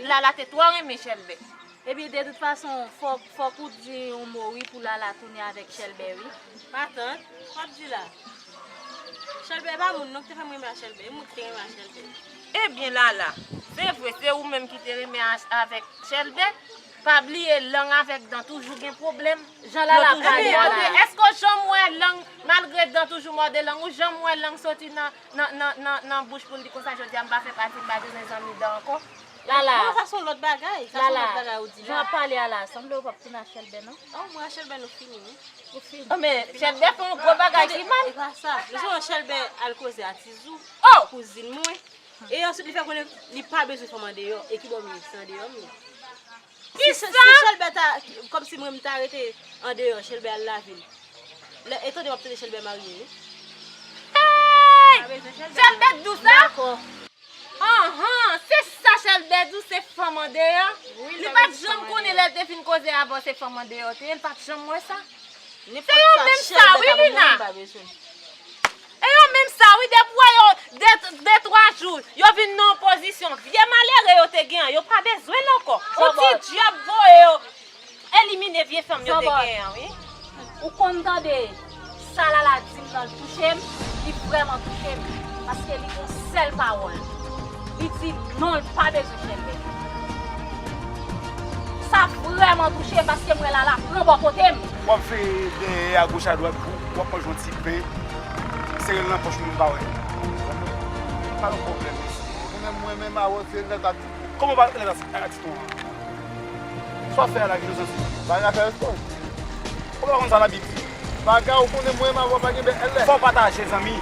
Lala te twò renmen Chèlbè. Epi de tout fason, fòk, fòk ou di yon mo wi pou Lala tounen avèk Chèlbè wi. Matant, w ap di la. Chèlbè pa moun non ki te fè m renmen a Chèlbè, e moun ki te renmen a Chèlbè. Ebyen Lala, se vre, se ou menm ki te renmen a, avèk Chèlbè. Pa bliye lang avèk dan toujou gen pwoblèm. Jan Lala pale a la. Ebyen, èske w janm wè lang, malgre dan toujou mòde lang, ou janm wè lang soti nan, nan, nan, nan, nan bouch pou l di konsa, jodi a m pa fè pati, m pa bezwen zanmi dan ankò? Lala. Bon, sa se yon lòt bagay. Sa se yon lòt bagay ou di la. Jan w ap pale a la, sanble w p ap tounen a Chèlbè non. Oh, mwen a Chèlbè nou fini wi. Ou fini. Oh, men Chèlbè fè yon gwo bagay ki mal. E pa sa. Nou sonje Chèlbè al koze a Tizou. Oh! Kouzin mwen. E answit li fè konnen li pa bezwen fanm andeyò. E ki bò m ye? Se andeyò m ye. Si, si Chèlbè ta, kòmsi mwen m ta rete andeyò, Chèlbè al lavil. Lè, e tande w ap tande Chèlbè marye wi. Hey! Chèlbè t di w sa? Dakò. Anhan, se sa Chèlbè di w, se fanm andeyò. Li pa t janm konnen lè l te fin koze avè w se fanm andeyò te ye, li pa t janm wè sa. Se yo menm sa wi Lina. E yo menm sa wi, depi w wè yo de, de twa jou, yo vin nan yon pozisyon, vye malere yo te gen an, yo pa bezwen l ankò. Yon ti dyab voye yo elimine vye fanm yo te gen an wi. Ou konn tande sa Lala di m nan, l touche m, li vrèman touche m, paske li gon sèl pawòl. Li di non, l pa bezwen Chèlbè. Sa vrèman touche m paske m wè Lala pran bò kote m. W ap veye dèyè a goch a dwat, w ap manje yon ti pen, sere l nan pòch moun pa wè. Pa gen pwoblèm mesye. Ou menm mwen menm a wè se nèg ak Kòman w pa renèt ak, ak Titon an? Sa w ap fè a la ki nou santi? Bagay afè respè. Ou pa konn sa Labib di? Bagay ou konnen mwen m avè w pa gen bèl lè. Fò w pataje zanmi.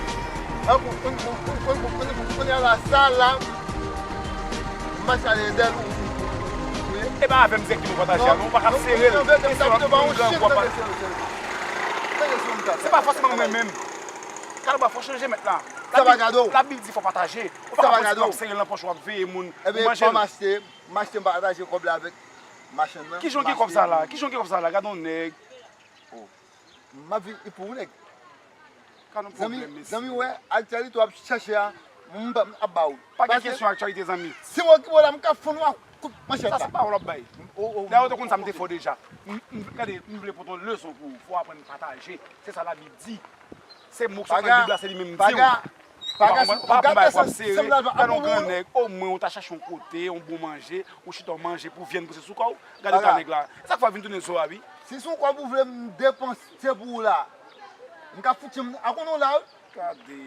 An pou, an pou, an pou, an pou, kounye a la, sa la, m mache ale dèyè l ou, ou, ou, ou ye. E pa avè m dirèkteman w pataje a non, ou pa ka sere l. E se lòt moun blan w ap pataje. Se pa fòseman mwen menm. Kalabwa, fò w chanje mèt la. Sa pa gade w. Labib di fò w pataje. Ou pa ka pran ti kòb serye l nan pòch ou ap veye moun pou manje l. Ebyen, fò m achte, m achte, m pataje kòb la avèk machann nan. Kijan w gen kòb sa la? Kijan w gen kòb sa la? Gade yon nèg. Oh. M ap viv pou ou nèg. Gade yon pwoblèm mesye. Zanmi, zanmi, wè aktyalite w ap chache a, m ap ba ou. Pa gen kesyon aktyalite zanmi. Si mwen ki bo la, m ka fon w a kout manchèt la. Sa se pawòl w ap bay. Dayè ou te konn sa m te fè w deja. M, m, gade, m vle pote yon leson pou ou. Fò w aprann pataje. Se sa Labib di. Se mo k sot nan Bib la, se li menm m di w. Ou pa konprann, ou pa konprann bagay pou w ap sere. Gade yon grannèg, omwen ou ta chache yon kote, yon bon manje, ou chita w manje pou vyann pouse sou kò w. Gade tan nèg la. E sa k fè w vin tounen zo a wi. Si se yon kòb ou vle m depanse pou ou la, m ka fout chen m a konnen w la wi. Gade.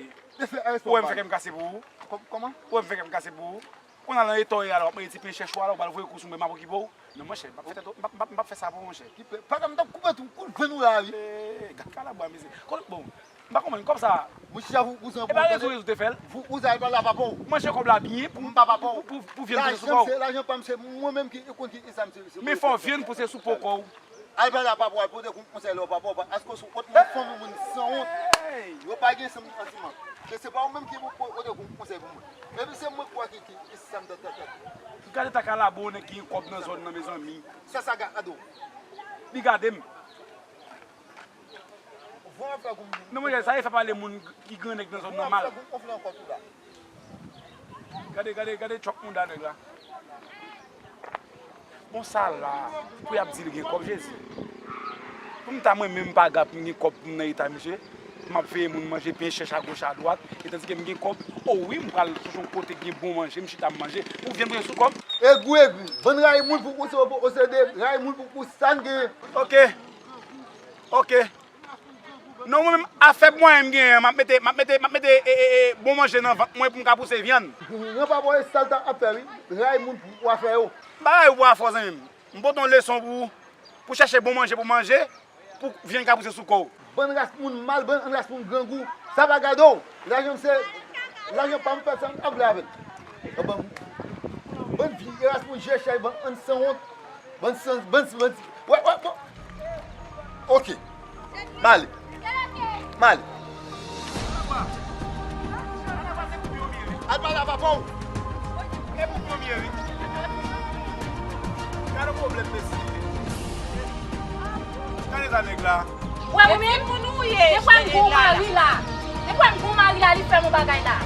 Ou wè m fè kè m kase pou ou? Kòman? Ou wè m fè kè m kase pou ou? Kounye a nan eta w ye a la, w ap manje ti pen chèch ou a la, ou pral voye kou sou mwen, m ap okipe w. Non, monchè, m p ap fè tèt, m p ap, m p ap, m p ap fè sa pou ou, monchè. Ki pe-, pa ka m t ap koupe tout kout venn ou la, wi. Ee, gad kalabwa, mezanmi. Kote, bon, m pa konprann, kòb sa. Mwen chita pou, pou zan. E pa rezo, rezo te fè l? Pou, pou zan, e pa la pa pou ou. Manje kòb la byen pou, pou, pou, pou, pou vyann pouse sou kò w. Lajan m se, lajan pa m se mwen menm ki konn ki, ki sa m se, se. Men fò vyann pouse sou po kò w. Al pale a papa w, al pote konsèy lè w papa w, èske w se wòt moun, fanmi moun sanwont? Yo pa gen santiman. E se pa ou menm ki pou pote konsèy pou mwen. Epi se mwen k wè ki, ki, ki sa m ta, ta, ta. Gade ta kalabwa, nèg ki gen kòb nan zòn nan, mezanmi. Sa, sa gade w. Li gade m. Van ap fè kou m. Non, monchè, sa e fè pale moun ki grannèg nan zòn nan mal. Van ap fè kou m konfle ankò tou la. Gade, gade, gade tchòk mouda nèg la. Bon, sa la, pou y ap di l gen kòb, Jezi. Pou m ta mwen menm m pa gad pou m gen kòb pou m nan eta misye. M ap veye moun manje pen chèch agoch adwat, e tandike m gen kòb. O wi, m pral chèche yon kote gen bon manje, m chita m manje. Pou vyann pouse sou kò m. Egri, egri. Bann rayi moun pou pouse, posede, rayi moun pou pouse sa n gen. Oke. Oke. Non, mwen menm, afè mwayen m genyen an, m ap mete, m ap mete, m ap mete, e, e, e, bon manje nan vant mwen pou m ka pouse vyann. Gran papa w e sa l ta ap fè, wi. Rayi moun pou afè yo. M pa rayi w pou afè w, zanmi m. M pote yon leson pou ou, pou chèche bon manje pou manje, pou vyann ka pouse sou kò w. Bann ras moun mal, bann ras moun grangou. Sa pa gade w. Lajan m se, lajan pa m fè sa m ta vle avè l. Bann, bann vye ras moun je chay, bann ann sanwont. Bann sans, bann, bann, wè, wè, bon. Oke. M ale. M ale. Al pale a papa w. E pou premye wi. Gade pwoblèm mesye. Gade sa nèg la. Wè, ou menm moun ou ye. Dekwè m gon mari la. Dekwè m gon mari la, li fè m yon bagay la.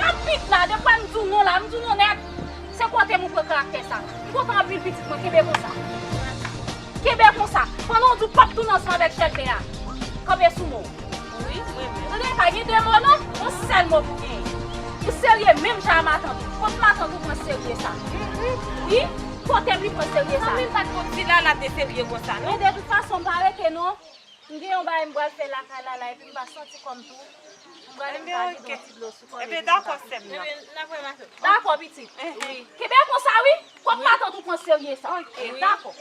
Rapid la, dekwè m di w non la, m di w non nèt. Se kote m ou pran karaktè sa. M kontan anpil pitit mwen, kenbe konsa. Kenbe konsa. Pandan w di w p ap tounen ansanm avèk Chèlbè a, kanpe sou mo w. Wi, mwen menm. Tande, pa gen de mo non, yon sèl mo pou genyen. Ou serye menm jan a matant ou. Kot matant ou pran serye sa? Wi, kote m li pran serye sa? Mwen menm pa t konn si Lala te serye konsa non. Men de tout fason, m pa rete non. M gen yon bagay m pral fè lakay Lala epi m pa santi kò m tou. M pral, m pral vide yon ti dlo sou kò m epi m pase. Ebyen, dakò, sè m nan. Ebyen, n ap wè matant. Dakò, pitit. Wi. Kenbe konsa, wi. Kot matant ou pran serye sa? Ok. Dakò.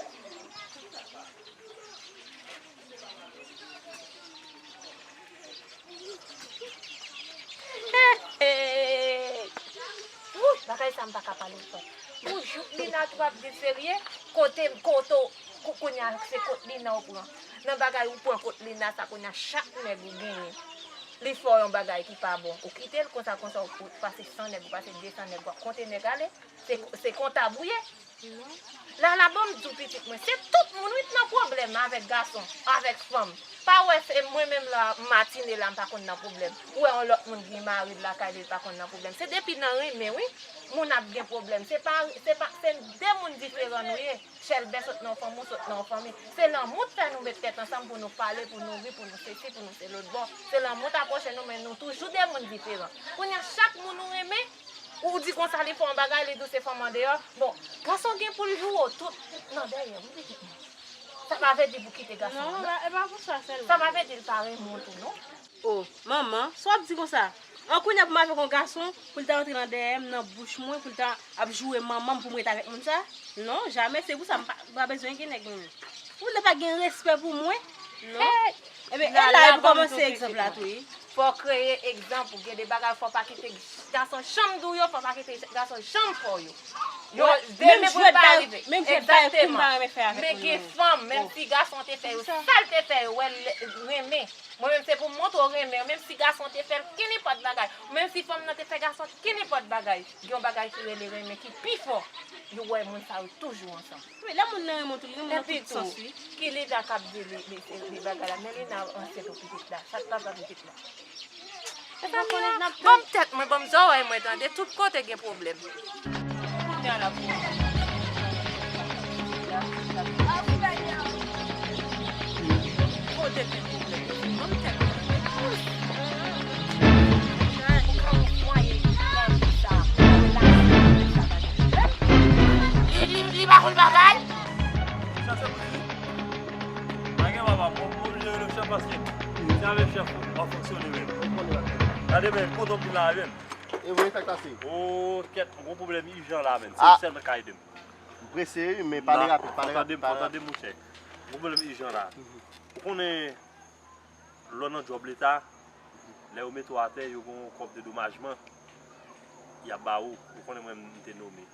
Hey, hey. Wouy, bagay sa m pa ka pale fò. Yon jou Lina tou ap vin serye, kote, kote, kou-, kounye a se kot Lina ou pran. Nan bagay ou pran kot Lina sa kounye a chak nèg ou genyen. Li fè w yon bagay ki pa bon. Ou kite l konsa, konsa ou, ou pase san nèg, ou pase de san nèg, w ap konte nèg ale. Se, se kontab ou ye. Lala, ban m di w pitit mwen, se tout moun wi k nan pwoblèm avèk gason, avèk fanm. Pa wè se mwen menm la, m matine la, m pa konn nan pwoblèm. Ou wè yon lòt moun gen mari l lakay li, l pa konn nan pwoblèm. Se depi nan renmen wi, moun ap gen pwoblèm. Se pa, se pa, se de moun diferan nou ye. Chèlbè sot nan yon fanmi, ou sot nan yon fanmi. Se lanmou t fè nou met tèt ansanm pou nou pale, pou nou ri, pou nou sesi, pou nou se lòt bò. Se lanmou t apwoche nou, men nou toujou de moun diferan. Kounye a, chak moun ou renmen, ou di konsa li fè yon bagay, li di w se fanm andeyò. Bon, gason gen pou l joure w tout nan dèyè, wi, pitit mwen. Sa pa vle di pou kite gason an, non. Non, e pa pou sa sèlman. Sa pa vle di l pa renmen w tou, non. O, manman, sa w ap di konsa? An kounye a pou m avèk yon gason, pou l ta rantre nan dèyè m, nan bouch mwen, pou l ta ap joure manman m pou m ret avèk moun sa? Non, jamè, se pou sa m pa, m pa bezwen gen nèg, non. Ou lè pa gen respè pou mwen? Non. Hey! Ebyen, e la, e pou kòmanse egzanp la tou, wi. Fò w kreye egzanp, ou gen de bagay, fò w pa kite gason janm di w yo, fò w pa kite gason janm fè w yo. Yo, demen pou yo pa rive. Egzakteman. Men gen fanm, menm si gason te fè yo, sa l te fè yo, wè l renmen. Mwen menm, se pou m montre w renmen, menm si gason te fè l kenenpòt bagay, menm si fanm nan te fè gason kenenpòt bagay, gen yon bagay ki rele renmen ki pi fò. Yo wè moun sa yo toujou ansanm. Wi, lè moun nan renmen w tou, li renmen w nan tout sans, wi. Ki Lina k ap di li, li, li, li bagay la, men Lina ansent pou pitit la, sa k papa pitit la. Mezanmi, ban m tèt mwen, ban m zòrèy mwen, tande, tout kote gen pwoblèm. Kounye a la pou kote gen pwoblèm, ban m tèt mwen, tande. Li, li, li pa konn bagay. Sa se pou di, pa gen papa, mwen, mwen oblije rele chèf paske se avèk chèf w ap fonksyone menm. Gade men, kote w vin la menm. E vre, sa k pase? O, kèt, m gon pwoblèm ijan la menm. Se ou sèlman k ka ede m. M prese wi, men pale rapid, pale rapid, pale rapid. Tande m, monchè. M gon pwoblèm ijan la. Ou konnen, lè w nan djòb leta, lè yo mete w atè, yo gen yon kòb dedomajman y ap ba ou. Ou konnen mwen, m te nome.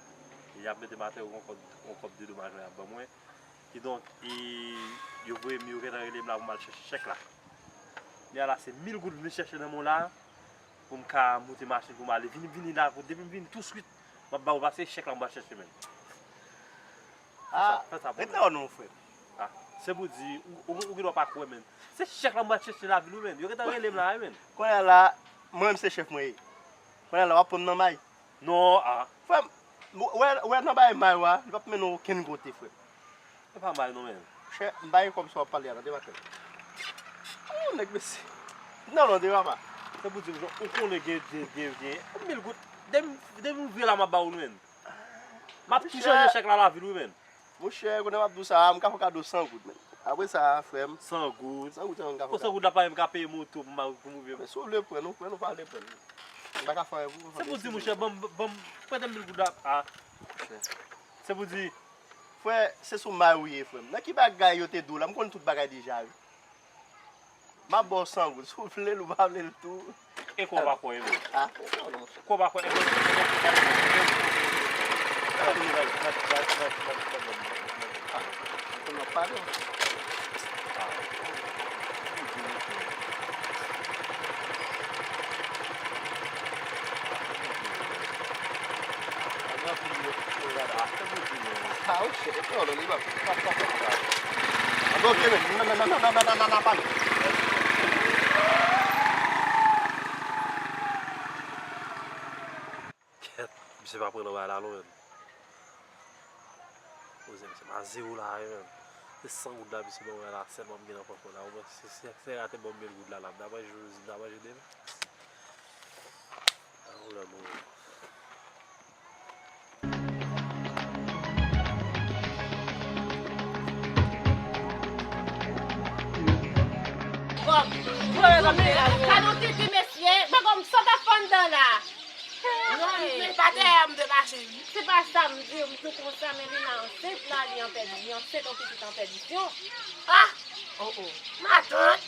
E y ap mete m atè, yo gen yon kòb, yon kòb dedomajman y ap ban mwen. Kidonk, e, yo voye m, yo gentan rele m la pou m al chèche chèk la. Kounye a la, se mil goud m vin chèche nan men w la, pou m ka moute machin pou m ale. Vini, vini la, pou depi m vini touswit, m ap ba ou, pase chèk la m pral chèche menm. Ah, fè sa pou mwen. Ret la non, frè. Ah, se pou di, ou, ou, ou gen dwa pa kwè menm. Se chèk la m pral chèche lavil wi menm. Yo gentan rele m la wi menm. Kounye a la, mwen menm se chèf mwen ye. Kounye a la, w ap pran m nan may. Non, ah. Frè m, ou wè, ou wè nan bagay may ou a, li p ap mennen w okenn kote, frè m. E pa may non, men. Chè, m pa gen kòb sa w ap pale a, tande, maten. Oh, nèg mesye. Non, non, de papa. Se pou di m, ou konnen gen, gen, gen, gen mil goud. Depi, depi m vye la, m ap ba ou l, men. M ap tou chanje chèk la lavil, wi, men. Monchè, konnen m ap di w sa, m ka fè w kado san goud, men. Apre sa, frè m. San goud? San goud, san goud, m ka fè w kado. San goud la pa menm ka peye moto pou m, pou m rive. Men si w vle pran l, ou pran l, ou pa vle pran l. M pa ka fè anyen pou ou. Se pou di, monchè, ban m, ban m, prete m mil goud la. Ah, monchè. Se pou di. Frè, se sou may ou ye, frè m. Nan ki bagay yo te di w la? M konn tout bagay deja, wi. M ap ba w san goud. Si w vle l, ou pa vle l tou. E kò w pa kwè, e vre? Ah, kò w pa kwè, e vre? Ah, m konn w ap pale. Ah, wi, chè, e pran non, li pa, pa, pa, pa, pa. Anben, ok, men, nan, nan, nan, pale. Kèt, misye pa pran nan bagay la non, menm. Se pa zewo la, menm. Se san goud la, misye ban mwen la, sèlman m gen nan pòch mwen la. Ou wè, se, se, se rate ban m mil goud la, la, m ta manje jodi, m ta manje demen. A, ou la, bon. Bon, bon, bon, gade yon titi, mesye. Bon, bon, sa t ap fè anndan la. Non, men pa dèyè m te mache, wi. Se pa sa m di w, m di w konsa, men li nan ansent la, li an pèdi-, li ansent yon pitit an pèdisyon. Ah! Oh, oh. Matant!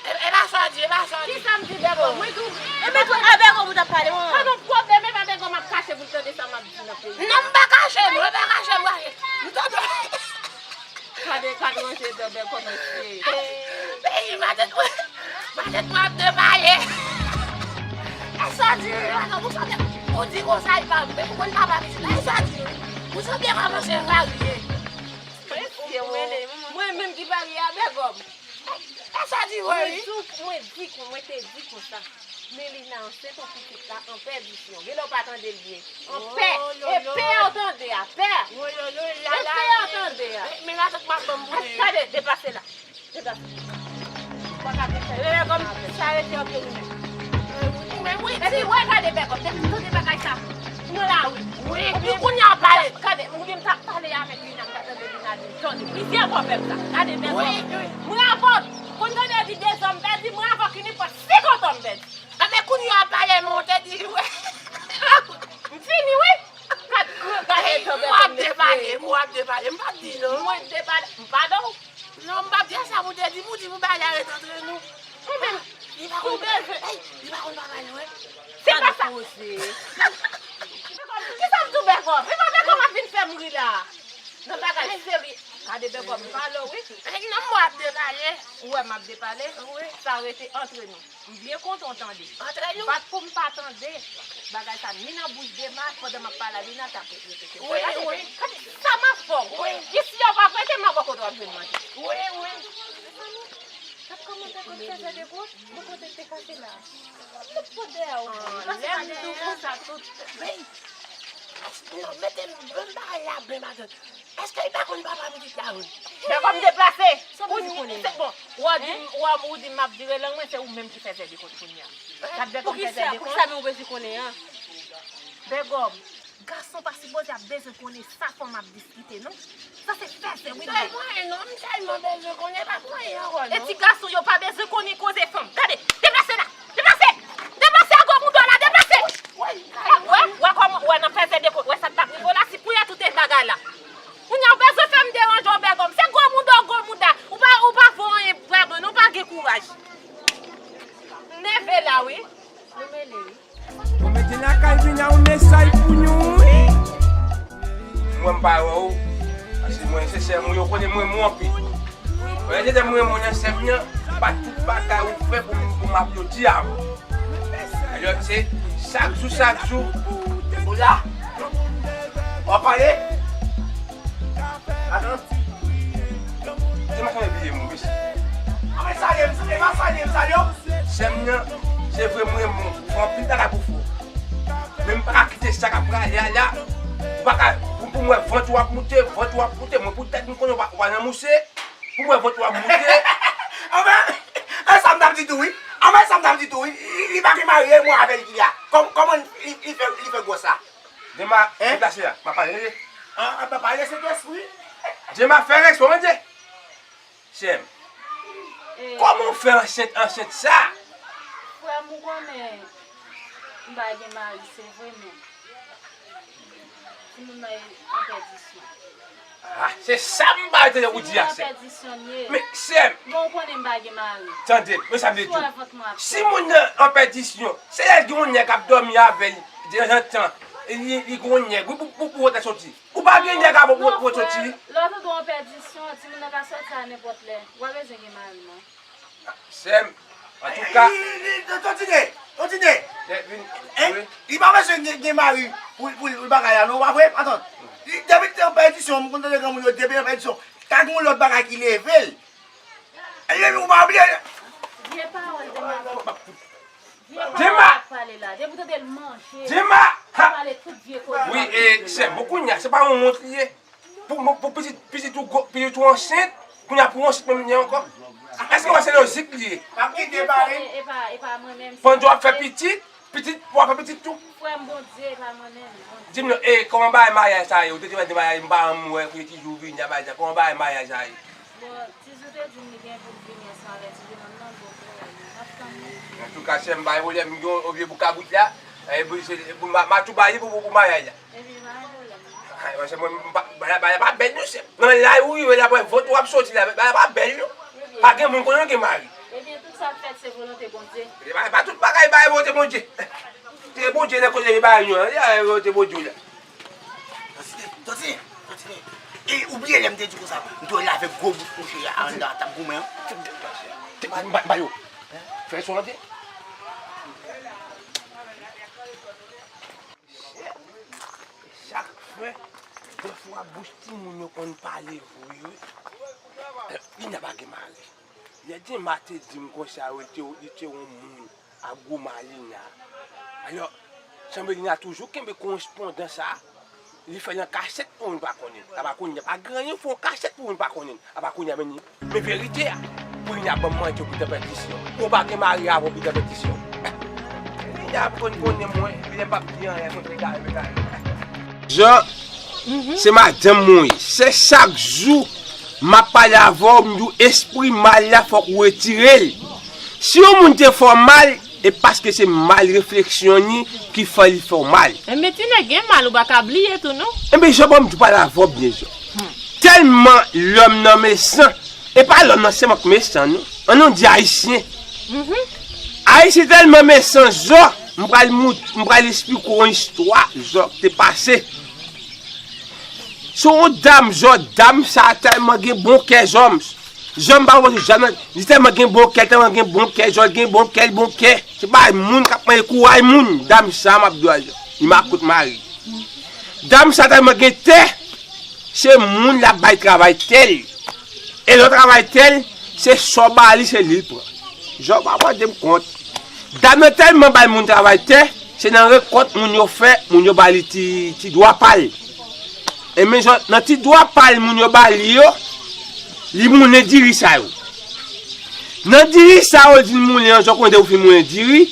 E, e pa sa w di, e pa sa w di. Kisa m di, Bègòm? Mwen tou. E men tou, a Bègòm ou t ap pale, wi. Pa gen pwoblèm, e pa Bègòm ap kache pou l tande sa m ap di nan peyi a. Non, m pa kache, mwen pa kache, mwen. M tande. Gade, gade, Roger Debè kòmanse. Peyi, matant mwen, matant mwen ap depaye. Èske w di, matant, ou sanble, ou di konsa, li pa, men ou konn papa pitit la, èske w di, ou sanble kòmanse varye. Mesye, mwen menm ki varye a Bègòm. Èske w di, wi, wi. Mwen di, mwen di, mwen te di konsa. Men li nan ansent yon pitit la an pèdisyon. Genlè w pa tande l byen. An pè. E pè w tande a, pè. E pè w tande a. Men, men matant m ap ban m boude. Gade, deplase la. Deplase. Ou pa ka deplase. Bègòm, sa rete antre nou menm. Ou menm, wi. Epi, wè, gade, Bègòm, depi m tande bagay sa, mwen la, wi. Wi, wi, kounye a w pale. Gade, oubyen m t ap pale avèk Lina, m t ap tande Lina di m, tande, plizyè fwa w fè m sa. Gade, Bègòm. Wi, wi. Mwen avè w, konn tande yo di dezòm pèdi, mwen avè w ki nenpòt si kontan m pèdi. Anben, kounye a w ap pale, men w te di, wi. M fini, wi. Gad, gad, gad, w ap depale, m w ap depale, m p ap di non. Mwen depale, m pa non. Non, m p ap di sa pou w te di, pou w di pou bagay la ret antre nou. Ou menm, li pa konn, ey, li pa konn papa l, wi. Se pa sa. Kisa m tou Bègòm? E pa Bègòm ap vin fè m ri la. Nan bagay serye. Gade Bègòm, m pale w, wi. Ey, non, m w ap depale. Ou wè m ap depale? Wi. Sa rete antre nou. M byen kontan w tande. Antre nou. Bat pou m pa tande bagay sa ni nan bouch Dema, pandan m ap pale a Lina, t ap repete. Wi, wi. Gade sa m ap fè w. Wi. Isi a w pa prete, m ap wè kote w ap jwenn manje. Wi, wi. Mezanmi, gad kòman Bègòm fè zè de gout, bon kote l te kase la. Tout pote a ou. Lè m di w konsa tout. Ey! Non, mete m, ban m bagay la byen, matant. Èske li pa konn papa pitit la, wi? Bègòm deplase. Sa w bezwen konnen? Bon, w a di, w a, ou di m ap vire lang mwen, se ou menm ki fè zè de gout kounye a. Gad Bègòm fè zè de gout. Poukisa, poukisa men ou bezwen konnen an? Bègòm, gason pa sipoze ap bezwen konnen sa fanm ap diskite, non. Sa se fèzè, wi, li ye. Mwen, non, m sèlman bezwen konnen, pa pou anyen ankò, non. E ti gason yo pa bezwen konnen koze fanm. Gade, deplase la, deplase, deplase a gwo mouda w la, deplase. Wè, wè, wè kòman, wè nan fèzè de gout, wè sa k t ap rive w la, si pou y a tout bagay la. Kounye a w bezwen fè m deranje w, Bègòm. Se gwo mouda w, gwo mouda. Ou pa, ou pa vo anyen vrèman, non, ou pa gen kouraj. M nève la, wi. Nou mele, wi. Mwen mete lakay vin a yon mesaj pou nou, wi. Mwen m pa wè w, paske mwen se sè m, yo konnen mwen mwen anpil. Mwen te di mwen mwen nan sè m nan, pa tout bagay ou fè pou m, pou m aplodi a w. Alò se chak jou, chak jou. Ou la? W ap pale? Atann. Se machann epi ye mwen, mesye. Anben salye m, e pa salye m, salye w. Sè m nan, se vre mwen mwen, fè anpil bagay pou fè w. Men m pa ka kite sa k ap prale a la. Ou pa ka, pou, pou m wè vant ou ap moute, vant ou ap moute, mwen poutèt m konnen ou pa, ou pa nan mouse. Pou m wè vant ou ap moute. Anben, e sa m t ap di tou wi. Anben sa m t ap di tou wi. Li, li pa gen mari, e mwen avè l ki la. Kòm, kòman li, li fè, li fè gwòs la? Dema, deplase a, m ap pale, tande. An, an, m ap pale, Sentespri. Dema, fè respè w, tande. Sè m. Kòman w fè ansent, ansent sa? Frè m, ou konnen m pa gen mari, se vre, men timoun nan an pèdisyon. Ah, se sa m pa tande ou di a, sè m. Timoun an pèdisyon l ye. Men, sè m. Bon, ou konnen m pa gen mari. Tande, men sa m vle di w. Si moun nan an pèdisyon, se lè l gen yon nèg k ap dòmi avè l, detanzantan, li, li gen yon nèg, wi, pou, pou, pou wotè soti. Ou pa gen nèg avè w pou wotè soti. Lè w tande w an pèdisyon, timoun nan ka soti a nenpòt lè. Ou pa bezwen gen mari, non. Sè m, antouka. Totine, Totine. Hein? Li pa bezwen gen, gen mari pou, pou, pou bagay la, non, ou pa vre? Atann. Depi l te an pèdisyon, m konn tande granmoun yo, depi l an pèdisyon, ka gen yon lòt bagay ki leve l. Epi ou pa bliye. Vye pawòl de Dema. Vye pawòl ap pale la. Depi w tande l manje, Dema! Pale tout vye koze. Wi, e, sè m, bon, kounye a, se pa yon wont li ye. Pou, pou pitit, pitit ou gwo, pitit ou ansent, kounye a pou ansent menm jan ankò. Èske w wè se lojik li ye? Map kite Paris. E pa, e pa mwen menm. Pandan w ap fè pitit, pitit, w ap fè pitit tou. Frè m, Bondye, e pa mwen menm, Bondye. Di m non, e, kòman bagay maryaj sa ye? Ou te di w te maryaj, m pa janm wè, pou ti jou vini a bagay sa. Kòman bagay maryaj sa ye? Bon, Tizou te di m li gen pou l vini ansanm avèk ti jenòm nan, bon, frè, n ap tann li. Antouka, sè m, pa gen pwoblèm, m gen yon vye bouk kabrit la. E, pou, se, pou, ma, ma tou ba li pou, pou, pou maryaj la. Ebyen, pa gen pwoblèm. Ay, paske mwen, m pa, bagay, bagay pa bèl non, sè m. Nan lay ou rive la, pou vant ou ap soti la, bagay pa bèl non. Pa gen moun konnen gen mari. Ebyen, tout sa k fèt, se volonte Bondye. E pa, pa tout bagay, bagay volonte Bondye. Se Bondye nan kote bagay nou an, se volonte Bondye la. Tòti, tòti, tòti. E ou bliye lè m te di konsa, m te wè l avèk gwo bout mouche a anndan t ap goumen an. M ba, m ba yo. Fè son an te. Chak fè, dèfwa bouch timoun yo konn pale vre wi. Lina pa gen mari. Lè Dema te di m konsa, wi, li te, li te yon moun ap goumen a Lina. Alò, sanble Lina toujou kenbe korespondans sa, li fè l an kachèt pou moun pa konnen. Apa kounye a pa gen anyen, fè yon kachèt pou moun pa konnen. Apa kounye a men, men verite a. Pou Lina ban m manje pou pètisyon. Ou pa gen mari avè w pou pètisyon. Lina ap konn konnen mwen, Lina p ap di anyen, konn egare, egare. Jan, se madanm mwen ye. Se chak jou m ap pale avè w, m di w espri mal la fòk ou retire l. Si yon moun te fè w mal, e paske se mal refleksyon li ki fè li fè w mal. Enben, ti nèg gen mal, ou pa ka bliye tou, non. Enben, Jan, ban m di w pale avè w byen, Jan. Tèlman lòm nan mesan, e pa lòm nan sèlman k mesan, non. An nou di ayisyen. Ayisyen tèlman mesan, Jan, m pral mout-, m pral esplike w yon istwa, Jan, k te pase. Se yon dam, Jan, dam sa tèlman gen bon kè, Jan. Jan, m pa konprann, Jan, li tèlman gen bon kè, tèlman gen bon kè, Jan, gen bon kè, bon kè. Se pa moun k ap manje kouray moun, dam sa, m ap di w, Jan. Li makout mari. Dam sa tèlman gen tè, se moun l ap bay travay tè l. E lè w travay tè l, se sa w ba li, se li l pran. Jan, w pa mande m kont. Dam nan tèlman bay moun travay tè, se nan rekòt moun yo fè, moun yo ba li ti, ti dwa pa l. Enben, Jan, nan ti dwa pa l moun yo ba li yo, li moulen diri sa yo. Nan diri sa yo, li di l moulen an, Jan, konnen depi w fin moulen diri,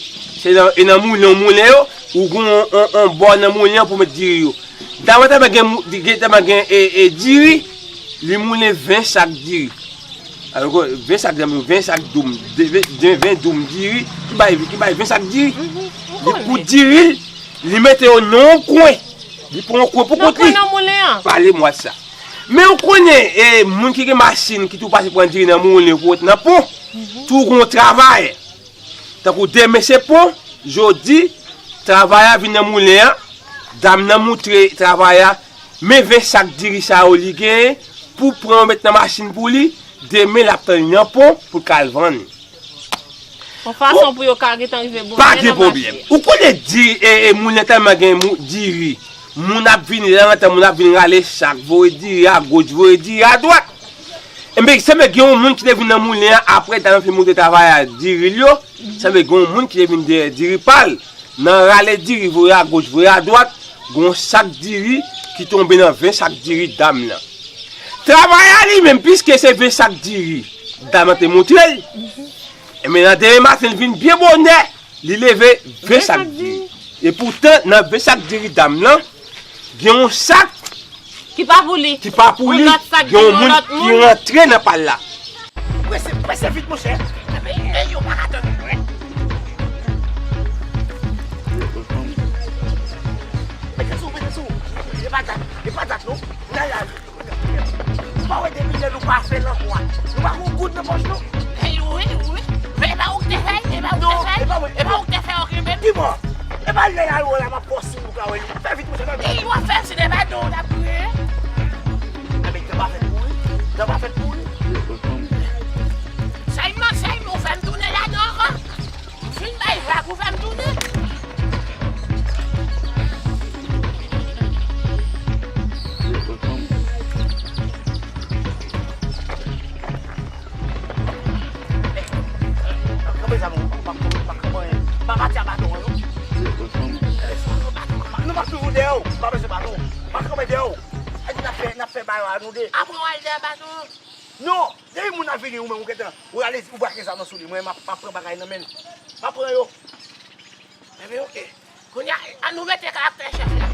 se nan, e nan moulen w moulen yo, ou gen yon, yon, yon bò nan moulen an pou w met diri yo. Dam nan tèlman gen mou-, gen, tèlman gen, e, e, diri, li moulen ven sak diri. Alò, ven sak diri, ven sak doum, de, ven, de, ven doum diri, ki bay, ki bay ven sak diri. Li koud diri l, li mete yo nan yon kwen. Li pran yon kwen pou kont li. Nan kwen nan moulen an. Pale m sa. Men ou konnen, e, moun ki gen machin, ki tou pase pran diri nan moulen pou ret nan pon, tou gon travayè. Tankou demen se pon, jodi, travay la vin nan moulen an, dam nan moutre travay la, men ven sak diri sa yo li genyen, pou pran yo met nan machin pou li, demen l ap tann li nan pon pou l ka al vann. Yon fason pou yo ka gentan rive bonè nan mache. Pa gen pwoblèm. Ou konnen di, e, e, moulen tèlman gen mou-, diri. Moun ap vini, lè antan moun ap vin rale sak, voye diri agoch, voye diri adwat. Enben, sanble gen yon moun ki te vin nan moulen an, apre dam nan fin moutre travay a diri l yo, sanble gen yon moun ki te vin dèyè diri pa l. Nan rale diri, voye agoch, voye adwat, gen yon sak diri ki tonbe nan ven sak diri dam nan. Travay a li menm, piske se ven sak diri dam nan te moutre l. Enben, nan demen maten, l vin byen bonè, li leve ven sak diri. Ven sak diri. Epoutan, nan ven sak diri dam nan, gen yon sak ki pa pou li. Ki pa pou li. Yon lòt sak gen yon moun ki rantre nan pa l la. Prese, prese vit, monchè. E yo pa ka tann mwen. Mete sou, mete sou. E pa dat, e pa dat, non. N al la. Ou pa wè depi lè nou pa fè lankò a, nou pa gon goud nan pòch nou? Ey, wi, wi. Men e pa ou ki te fè l, e pa ou ki te fè l. Non, e pa mwen. E pa ou ki te fè l, oke, men. Ki mò? E pa lè y al wè la, m ap fè w siy ou ka wè li. Fè vit, monchè, fè vit. Ey, w ap fè l, se te pa non w t ap kriye. Enben, tan pa fèt pou ri. Tan pa fèt pou ri. Sèlman, sèlman, ou fè m tounen ladan ankò. Fin bay vag ou fè m tounen. Pa kanpe zam ou, pa, pa, pa kanpe. Pa pati a baton an, non. Nou p ap toujou dèyè w, pa bezwen baton. Pa kanpe dèyè w. n ap fè, n ap fè bagay la, nou de. Apre w al dèyè bato. Non, depi moun nan vini, ou menm, ou gentan, ou ale, ou brake zam nan sou li. Mwen, m ap, m ap pran bagay nan men l. M ap pran yo. Enben, oke. Kounye a, ann nou mete karaktè chèf la.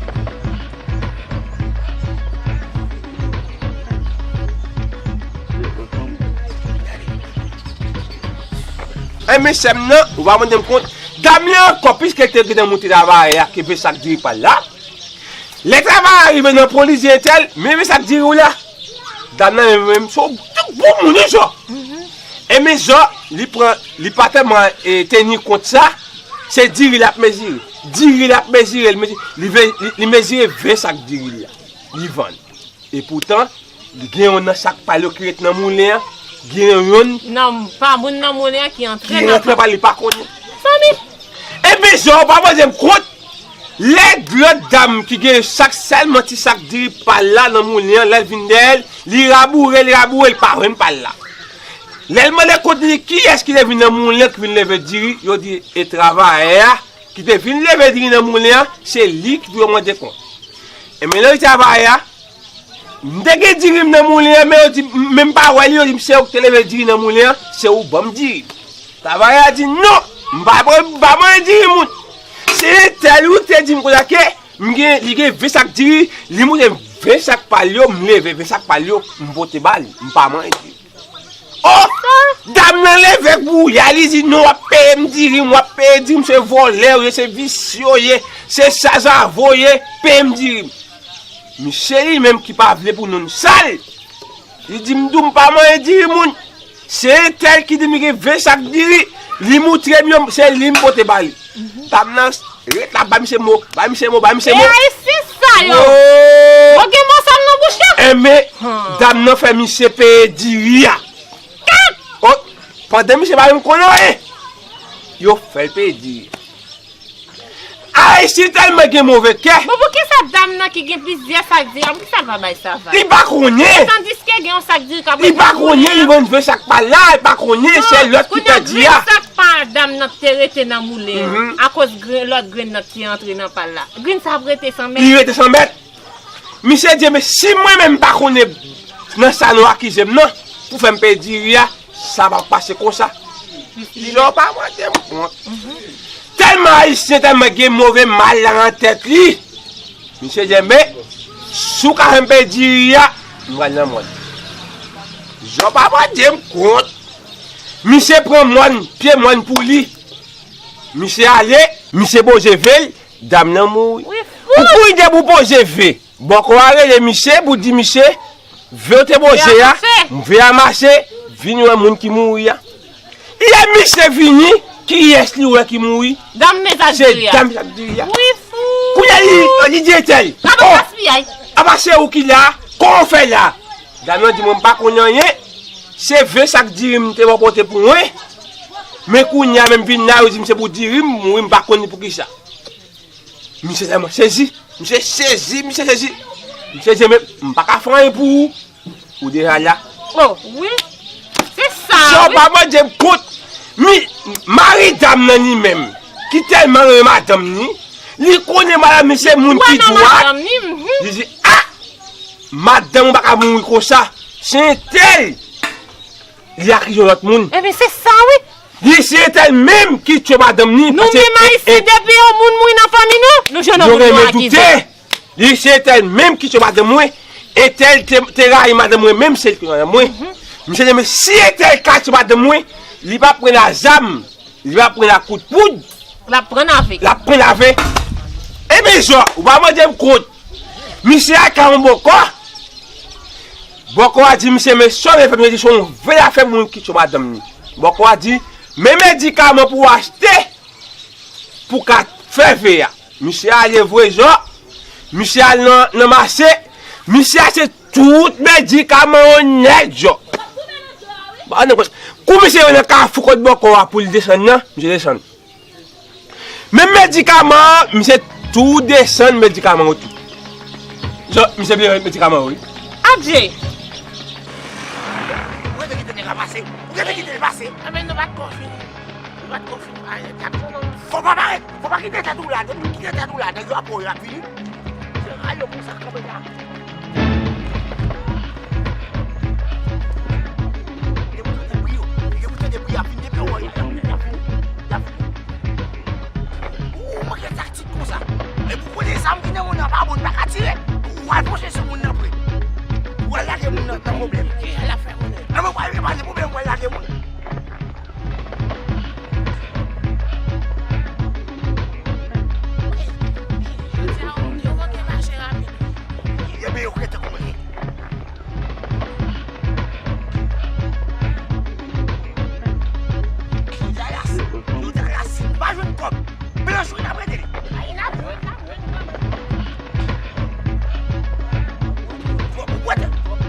Enben, sè m nan, ou pa mande m kont. Dam nan ankò, piske l te gentan monte travay la, ki vle sak diri pa l la. Lè travay la rive nan pon, li di entèl, men, men sak diri w la. Dam nan menm, menm, se yon bon moun, wi, Jò. Enben, Jò, li pran, li pa tèlman, e, teni kont sa, se diri l ap mezire. Diri l ap mezire, li mezi-, li ve-, li, li mezire ven sak diri l la. Li vann. Epoutan, li gen yon nan sak pa l yo ki ret nan moulen an, gen yon nan pa moun nan moulen an ki antre ki nan rantre pa l, li pa konnen. Zanmi! Enben, Jò, ou pa mande m kont. Lè lòt dam ki gen sak, sèlman ti sak diri pa l la nan moulen an, lè l vin dèyè l, li raboure, li raboure, li pa jwenn pa l la. Lè l mande kont li, kiyès ki te vin nan moulen an, ki vin leve diri, yo di, e travayè a, ki te vin leve diri nan moulen an, se li ki pou yo mande kont. Enben, lè yo travayè a, m te gen diri m nan moulen an, men yo di, men m pa wè li, yo di m se ou ki te leve diri nan moulen an, se ou ban m diri. Travayè a di, non, m pa, m pa mande diri moun. Se entèl ou te di m konsa ke m gen, li gen ven sak diri, li montre m ven sak pa l yo, m leve ven sak pa l yo, m pote ba li, m pa mande diri. Oh! Dam nan leve ak bouya, li di, non, w ap peye m diri m, w ap peye diri m, se vòlè w ye, se visye w ye, se sazavo w ye, peye m diri m. Misye li menm ki pa vle pou non l sal, li di, m di w m pa mande diri moun. Se entèl ki di m li gen ven sak diri, li moutre m yo, se li m pote ba li. Dam nan ret la, bay misye mo, bay misye mo, bay misye mo. E Ayisyen sa yo! Oh! Bon, gen mo sa nan bouch yo? Enben, dam nan fè misye peye diri a. Oh, pandan misye pa menm konn anyen, yo fè l peye diri. Ayisyen tèlman gen move kè. Bon, poukisa dam nan ki gen plizyè sak diri a, poukisa l pa bay sa vag? Li pa konnen. Tandiske gen yon sak diri k ap ret nan moulen an. Li pa konnen, li vann ven sak pa l la, li pa konnen, se lòt ki pèdi a. Kounye a, grenn sak pa dam nan te rete nan moulen an, akoz grenn, lòt grenn nan te antre nan pa l la. Grenn sa ap rete san mèt. Li rete san mèt. Misye di, men si mwen menm m pa konnen nan sa nou akize m nan, pou fè m peye diri a, sa p ap pase konsa. Jò pa mande m kont. Tèlman Ayisyen tèlman gen move mal la nan tèt li. Misye di, men, si w ka fè m peye diri a, m pral nan mòn. Jò pa mande m kont. Misye pran mòn, pye mòn pou li. Misye ale, misye poze ve l, dam nan mouri. Wi, fou! Ou kouri depi w poze ve. Bòkò a rele misye pou di misye, ve w te poze a, ve a mache, vin wè moun ki mouri a. Lè misye vini, kiyès li wè ki mouri? Dam nan sak diri a. Se dam sak diri a. Wi, fou! Kounye a li, li di entèl. Apa gaspiyay. Apa se ou ki la? Kòman w fè la? Dam nan di mwen m pa konn anyen. Se ven sak diri m te ba w pote pou mwen. Men kounye a menm vin la, yo di m se pou diri m mouri, m pa konn li poukisa. Misye tèlman sezi. Misye sezi, misye sezi. Misye di, men, m pa ka fè anyen pou ou. Ou deja la. Oh, wi. Se sa, wi. Sa w pa mande m kont. Mi, mari dam nan li menm, ki tèlman renmen madanm ni, li konnen madanm ni se moun ki dwat. Li di, a! Madanm ou pa ka mouri konsa. Se entèl. Li akize yon lòt moun. Ebyen, se sa, wi. Li se entèl menm ki tchwe madanm ni. Nou menm Ayisyen, depi yon moun mouri nan fanmi nou, nou jwenn yon moun nou akize. Li se entèl menm ki tchwe madanm mwen. Entèl te, te rayi madanm mwen, menm se li ki rayi mwen. Misye di, men si entèl ka tchwe madanm mwen, li pa pran a zam, li pa pran a kout poud. L ap pran avè. L ap pran avè. Ebyen, Jò, ou pa mande m kont. Misye a ka yon bòkò. Bòkò a di misye, men sa w vle fè m, li di se yon vye afè moun ki tchwe madanm ni. Bòkò a di, men medikaman pou w achte pou w ka fè ve a. Misye ale vre Jò. Misye al nan, nan mache. Misye achte tout medikaman yo nèt Jò. Kou misye rive nan kafou kot bòkò a pou l desann nan, misye desann. Men medikaman an, misye tou desann medikaman yo tou. Jò, misye bliye medikaman yo, wi. Adje! Ou rete kite nèg la pase. Ou rete kite l pase. Enben, nou pa t ko fini. Nou pa t ko fini. Fò pa parèt. Fò pa kite tèt ou la. Depi w kite tèt ou la, nèg yo ap wè w, y ap vini. Se ray yo konsa kanpe la. Ou konnen zam ki nan moun nan pa bon, pa ka tire. Ou al pwonche sou moun nan vre. Ou al lage moun nan nan pwoblèm. Ki jan l ap fè konnen? Nan mwen pral repaze pwoblèm, ou al lage moun. Jodi a, yo manke mache rapid. Ebyen, yo gentan kòmanse. Jodi a la, jodi a la, si m pa jwenn kòb, blanch wi n ap rete li. Ay, n ap jwenn, n ap jwenn kanmenm. Ou, ou, ou, ou.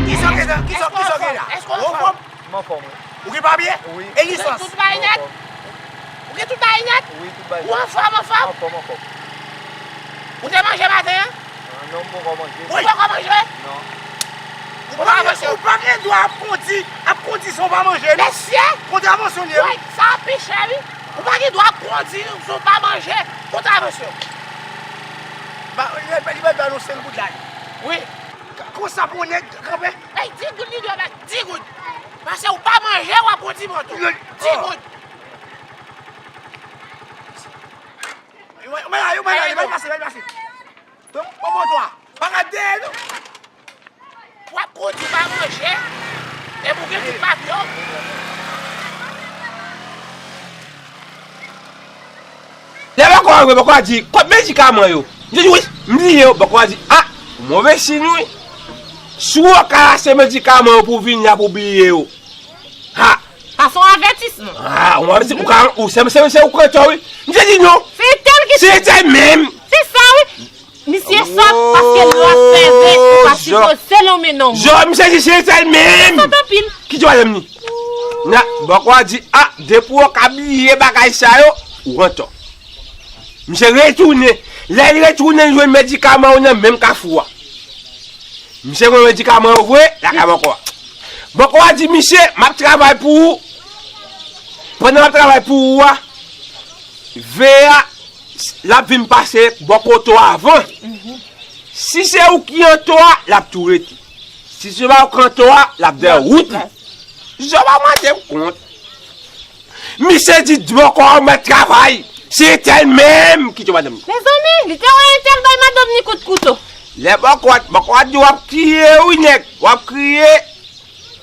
Kisa w gen la? Kisa, kisa w gen la? Èske w anfòm? M anfòm, wi. Ou gen papye? Wi. E lisans? Tout bagay nèt? Ou gen tout bagay nèt? Wi, tout bagay nèt. Ou anfòm, anfòm? Anfòm, anfòm. Ou te manje maten an? Ah, non, m poko manje. Ou poko manje? Non. Ou pa gen, ou pa gen dwa ap kondi, ap kondi san w pa manje, non. Mesye! Kontravansyon li ye, wi. Woy, sa pi chè, wi. Ou pa gen dwa ap kondi san w pa manje. Kontravansyon. Ba, li, li, li ba nou senk goud la. Wi. Konsa pou nèg kanpe? Ey, di goud li dwe ba, di goud. Paske ou pa manje, w ap kondi moto. Di goud. Yo, yo, yo, yo, yo, yo, pase, yo, pase. Pran, pran moto a. Pa gade dèyè nou. W ap kondi pa manje. Epi w gen tout papye w. Lè bòkò a rive, bòkò a di, "Kot medikaman yo?" M te di, "Wi, m bliye yo." Bòkò a di, "A, ou move siy, wi. Si w ka achte medikaman yo pou w vini a pou w bliye yo." Ha! Sa se yon avètisman. Ah, ou, ou ka, ou, se, se, se ou k antò, wi. M te di non. Se Etèl ki... Se Etèl menm. Se sa, wi. Misye sòt paske lwa fève, ou pa sipoze lonmen non. Jò, misye di se Etèl menm. Sòt anpil. Ki di madanm ni? Na, bòkò a di, a, depi w ka bliye bagay sa yo, ou antò. Misye retounen. Lè li retounen, li jwenn medikaman yo nan menm kafou a. Misye pran medikaman yo vre, lakay bòkò a. Bòkò a di misye, "M ap travay pou ou. Pandan m ap travay pou ou a, ve a, l ap vin pase bò kote w avan. Si se ou ki an tò a, l ap tou rete. Si se pa ou ki an tò a, l ap dèyè wout li." Jò pa mande m kont. Misye di, "Bòkò a mèt travay. Se Etèl menm ki tye madanm li." Mezanmi, li te wè Etèl bay madanm li kout kouto. Lè bòkò a, bòkò a di, "W ap kriye, wi, nèg. W ap kriye."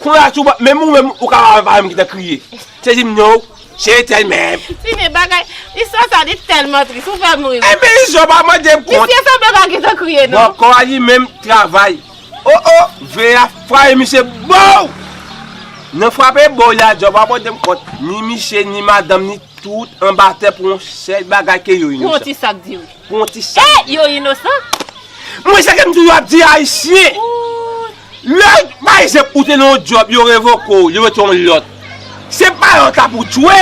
Kounye a tou, menm ou menm, ou ka pa menm ki te kriye. Se di m non, se Etèl menm. Ti men bagay, istwa sa li tèlman tris, ou fè m ri. Enben, Jò pa mande m kont. Misye sanble pa gentan kriye, non. Bòkò a li menm travay. O, o, ve a frape misye bow! Nan frape bow la, Jò pa pote m kont. Ni misye, ni madanm, ni tout anba tè pou yon sèl bagay ke yo inosan. Pou yon ti sak diri. Pou yon ti sak diri. Yo inosan? Mwen, sa ke m toujou ap di Ayisyen. Lè, pa egzanp, ou te nan yon djòb, yo revoke w, yo mete w yon lòt. Se pa lòt la pou tchwe.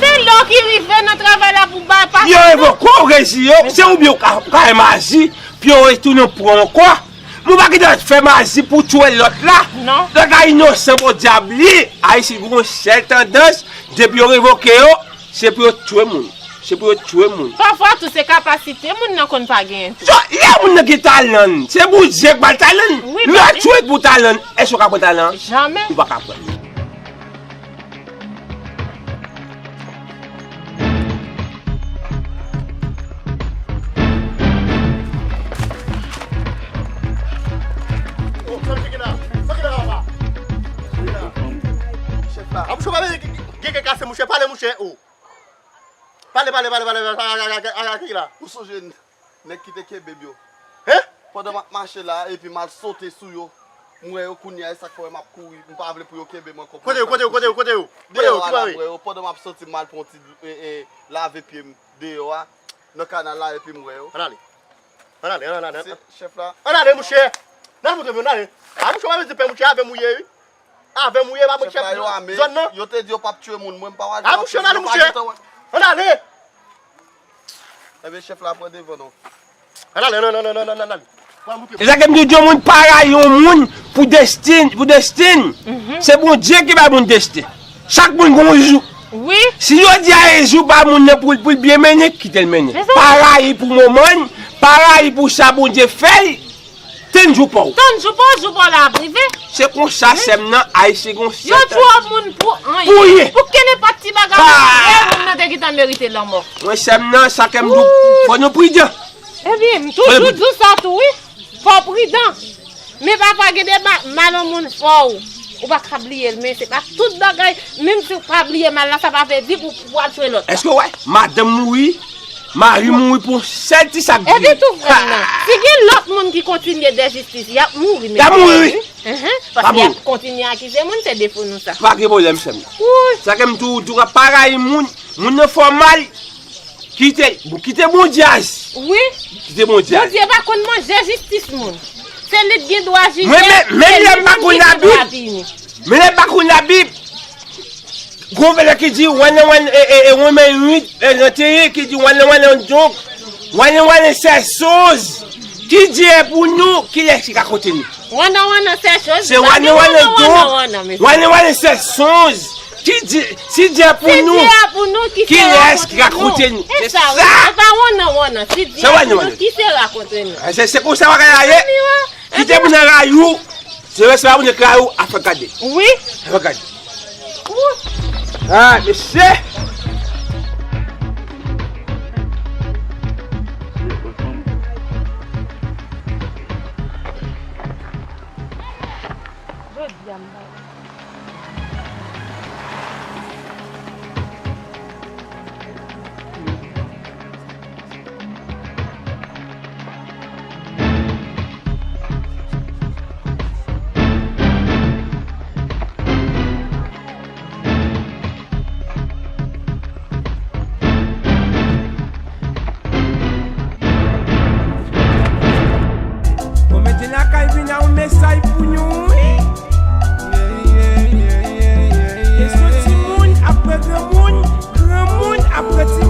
Se lè w ki rive nan travay la pou bay pase. Yo revoke w, reziye w, se oubyen ou ka, ou ka fè maji, pou yo retounen pran w ankò. Mwen pa gentan fè maji pou tchwe lòt la. Non. Lòt la inosan podyab li. Ayisyen gen yon sèl tandans, depi yo revoke yo, se pou yo tchwe moun. Se pou yo tchwe moun. Pafwa tou se kapasite moun nan konn pa genyen tou. So, lè moun nan gen talan, se Bondye k ba l talan. Wi, lè w tchwe pou talan, èske w ka pran talan an? Jamè. Ou pa ka pran. Chèf la. A, mouche, pa gen, gen, gen kase, mouche, pale, mouche, o. Pale, pale, pale, pale, pale, pale, pale, pale, pale, pale, pale, pale. Ou sonje nèg ki te kenbe m yo? Hein? Pandan m ap mache la, epi m al sote sou yo, m wè yo kounye a, e sa k fè m ap kouri. M pa vle pou yo kenbe m ankò. Kote yo, kote yo, kote yo, kote yo? Kote yo, ki bagay? Deyò a la, m wè yo. Pandan m ap soti, m al pran ti, e, e, lave pye m deyò a, nan kanal la, epi m wè yo. Ann ale. Ann ale, ann ale. Se chèf la. Ann ale, mouche. N al montre m yo, ann ale. A, mouche, w ap mete pè, mouche, avè m ou ye, wi. Avè m ou ye, pa mwen chèf zòn nan. Yo te di yo p ap tchwe moun, mwen m pa wè. A, mouche, ann ale, mouche. Ann ale. Enben, chèf la pran devan non. Ann ale, ann ale, ann ale, ann ale. E sa ke m di w, yon moun pa rayi yon moun pou destin, pou destin. Se Bondye ki bay moun desten. Chak moun gon jou. Wi. Si yo di a e jou pa moun nan pou, pou l byen mennen, kite l mennen. Pa rayi pou moman, pa rayi pou sa Bondye fè l. Tann jou pa w. Tann jou pa w, jou pa w la ap rive. Se konsa sè m nan, Ayisyen gon sèt. Yo twò moun pou anyen. Pou anyen. Pou kenenpòt ti bagay, e moun nan te gentan merite lanmò. Mwen sè m nan, sa ke m di w, fò nou pridan. Ebyen, m toujou di w sa tou, wi. Fò w pridan. Men papa, gen de ba-, mal yon moun fè w, ou pa ka bliye l, men se pa tout bagay, menm si w pa bliye mal la, sa pa vle di pou, pou w al fè lòt. Èske w wè? Madanm mouri, mari mouri pou yon sèl ti sak diri. Epi tou frè m nan, si gen lòt moun ki kontinye dè jistis, y ap mouri, men. Y ap mouri, wi. Paske y ap kontinye akize moun, se defo nou sa. Pa gen pwoblèm, sè m. Wi. Sa ke m tou, tou ka pa rayi moun, moun nan fè w mal, kite, kite Bondye aji. Wi. Kite Bondye aji. Bondye pa konn manje jistis moun. Se li k gen dwa jije, se li ki gen dwa pini. Mwen, men, menm lè m pa konn Labib, menm lè m pa konn Labib, gon vèsè ki di, one and one, e, e, e, Women uit, e, trannteyen, ki di, one and one don't, one and one se soz, ki di e pou nou, kilès ki ka kote nou? Wana wana se soz. Se wana wana don. Wana wana se sonj. Ki di, si Dye pou nou, kilès ki ka kote nou? Se sa. Se pa wana wana. Si Dye pou nou, ki sera kont nou? Se, se konsa bagay la ye. Kite moun nan rayi w. Se, se pa moun nan rayi w, afè gade. Wi. Afè gade. Ah, mesye. Jodi a m pa Bon, mete lakay vin a yon mesaj pou nou, wi. Kesyon timoun apre granmoun, granmoun apre timoun.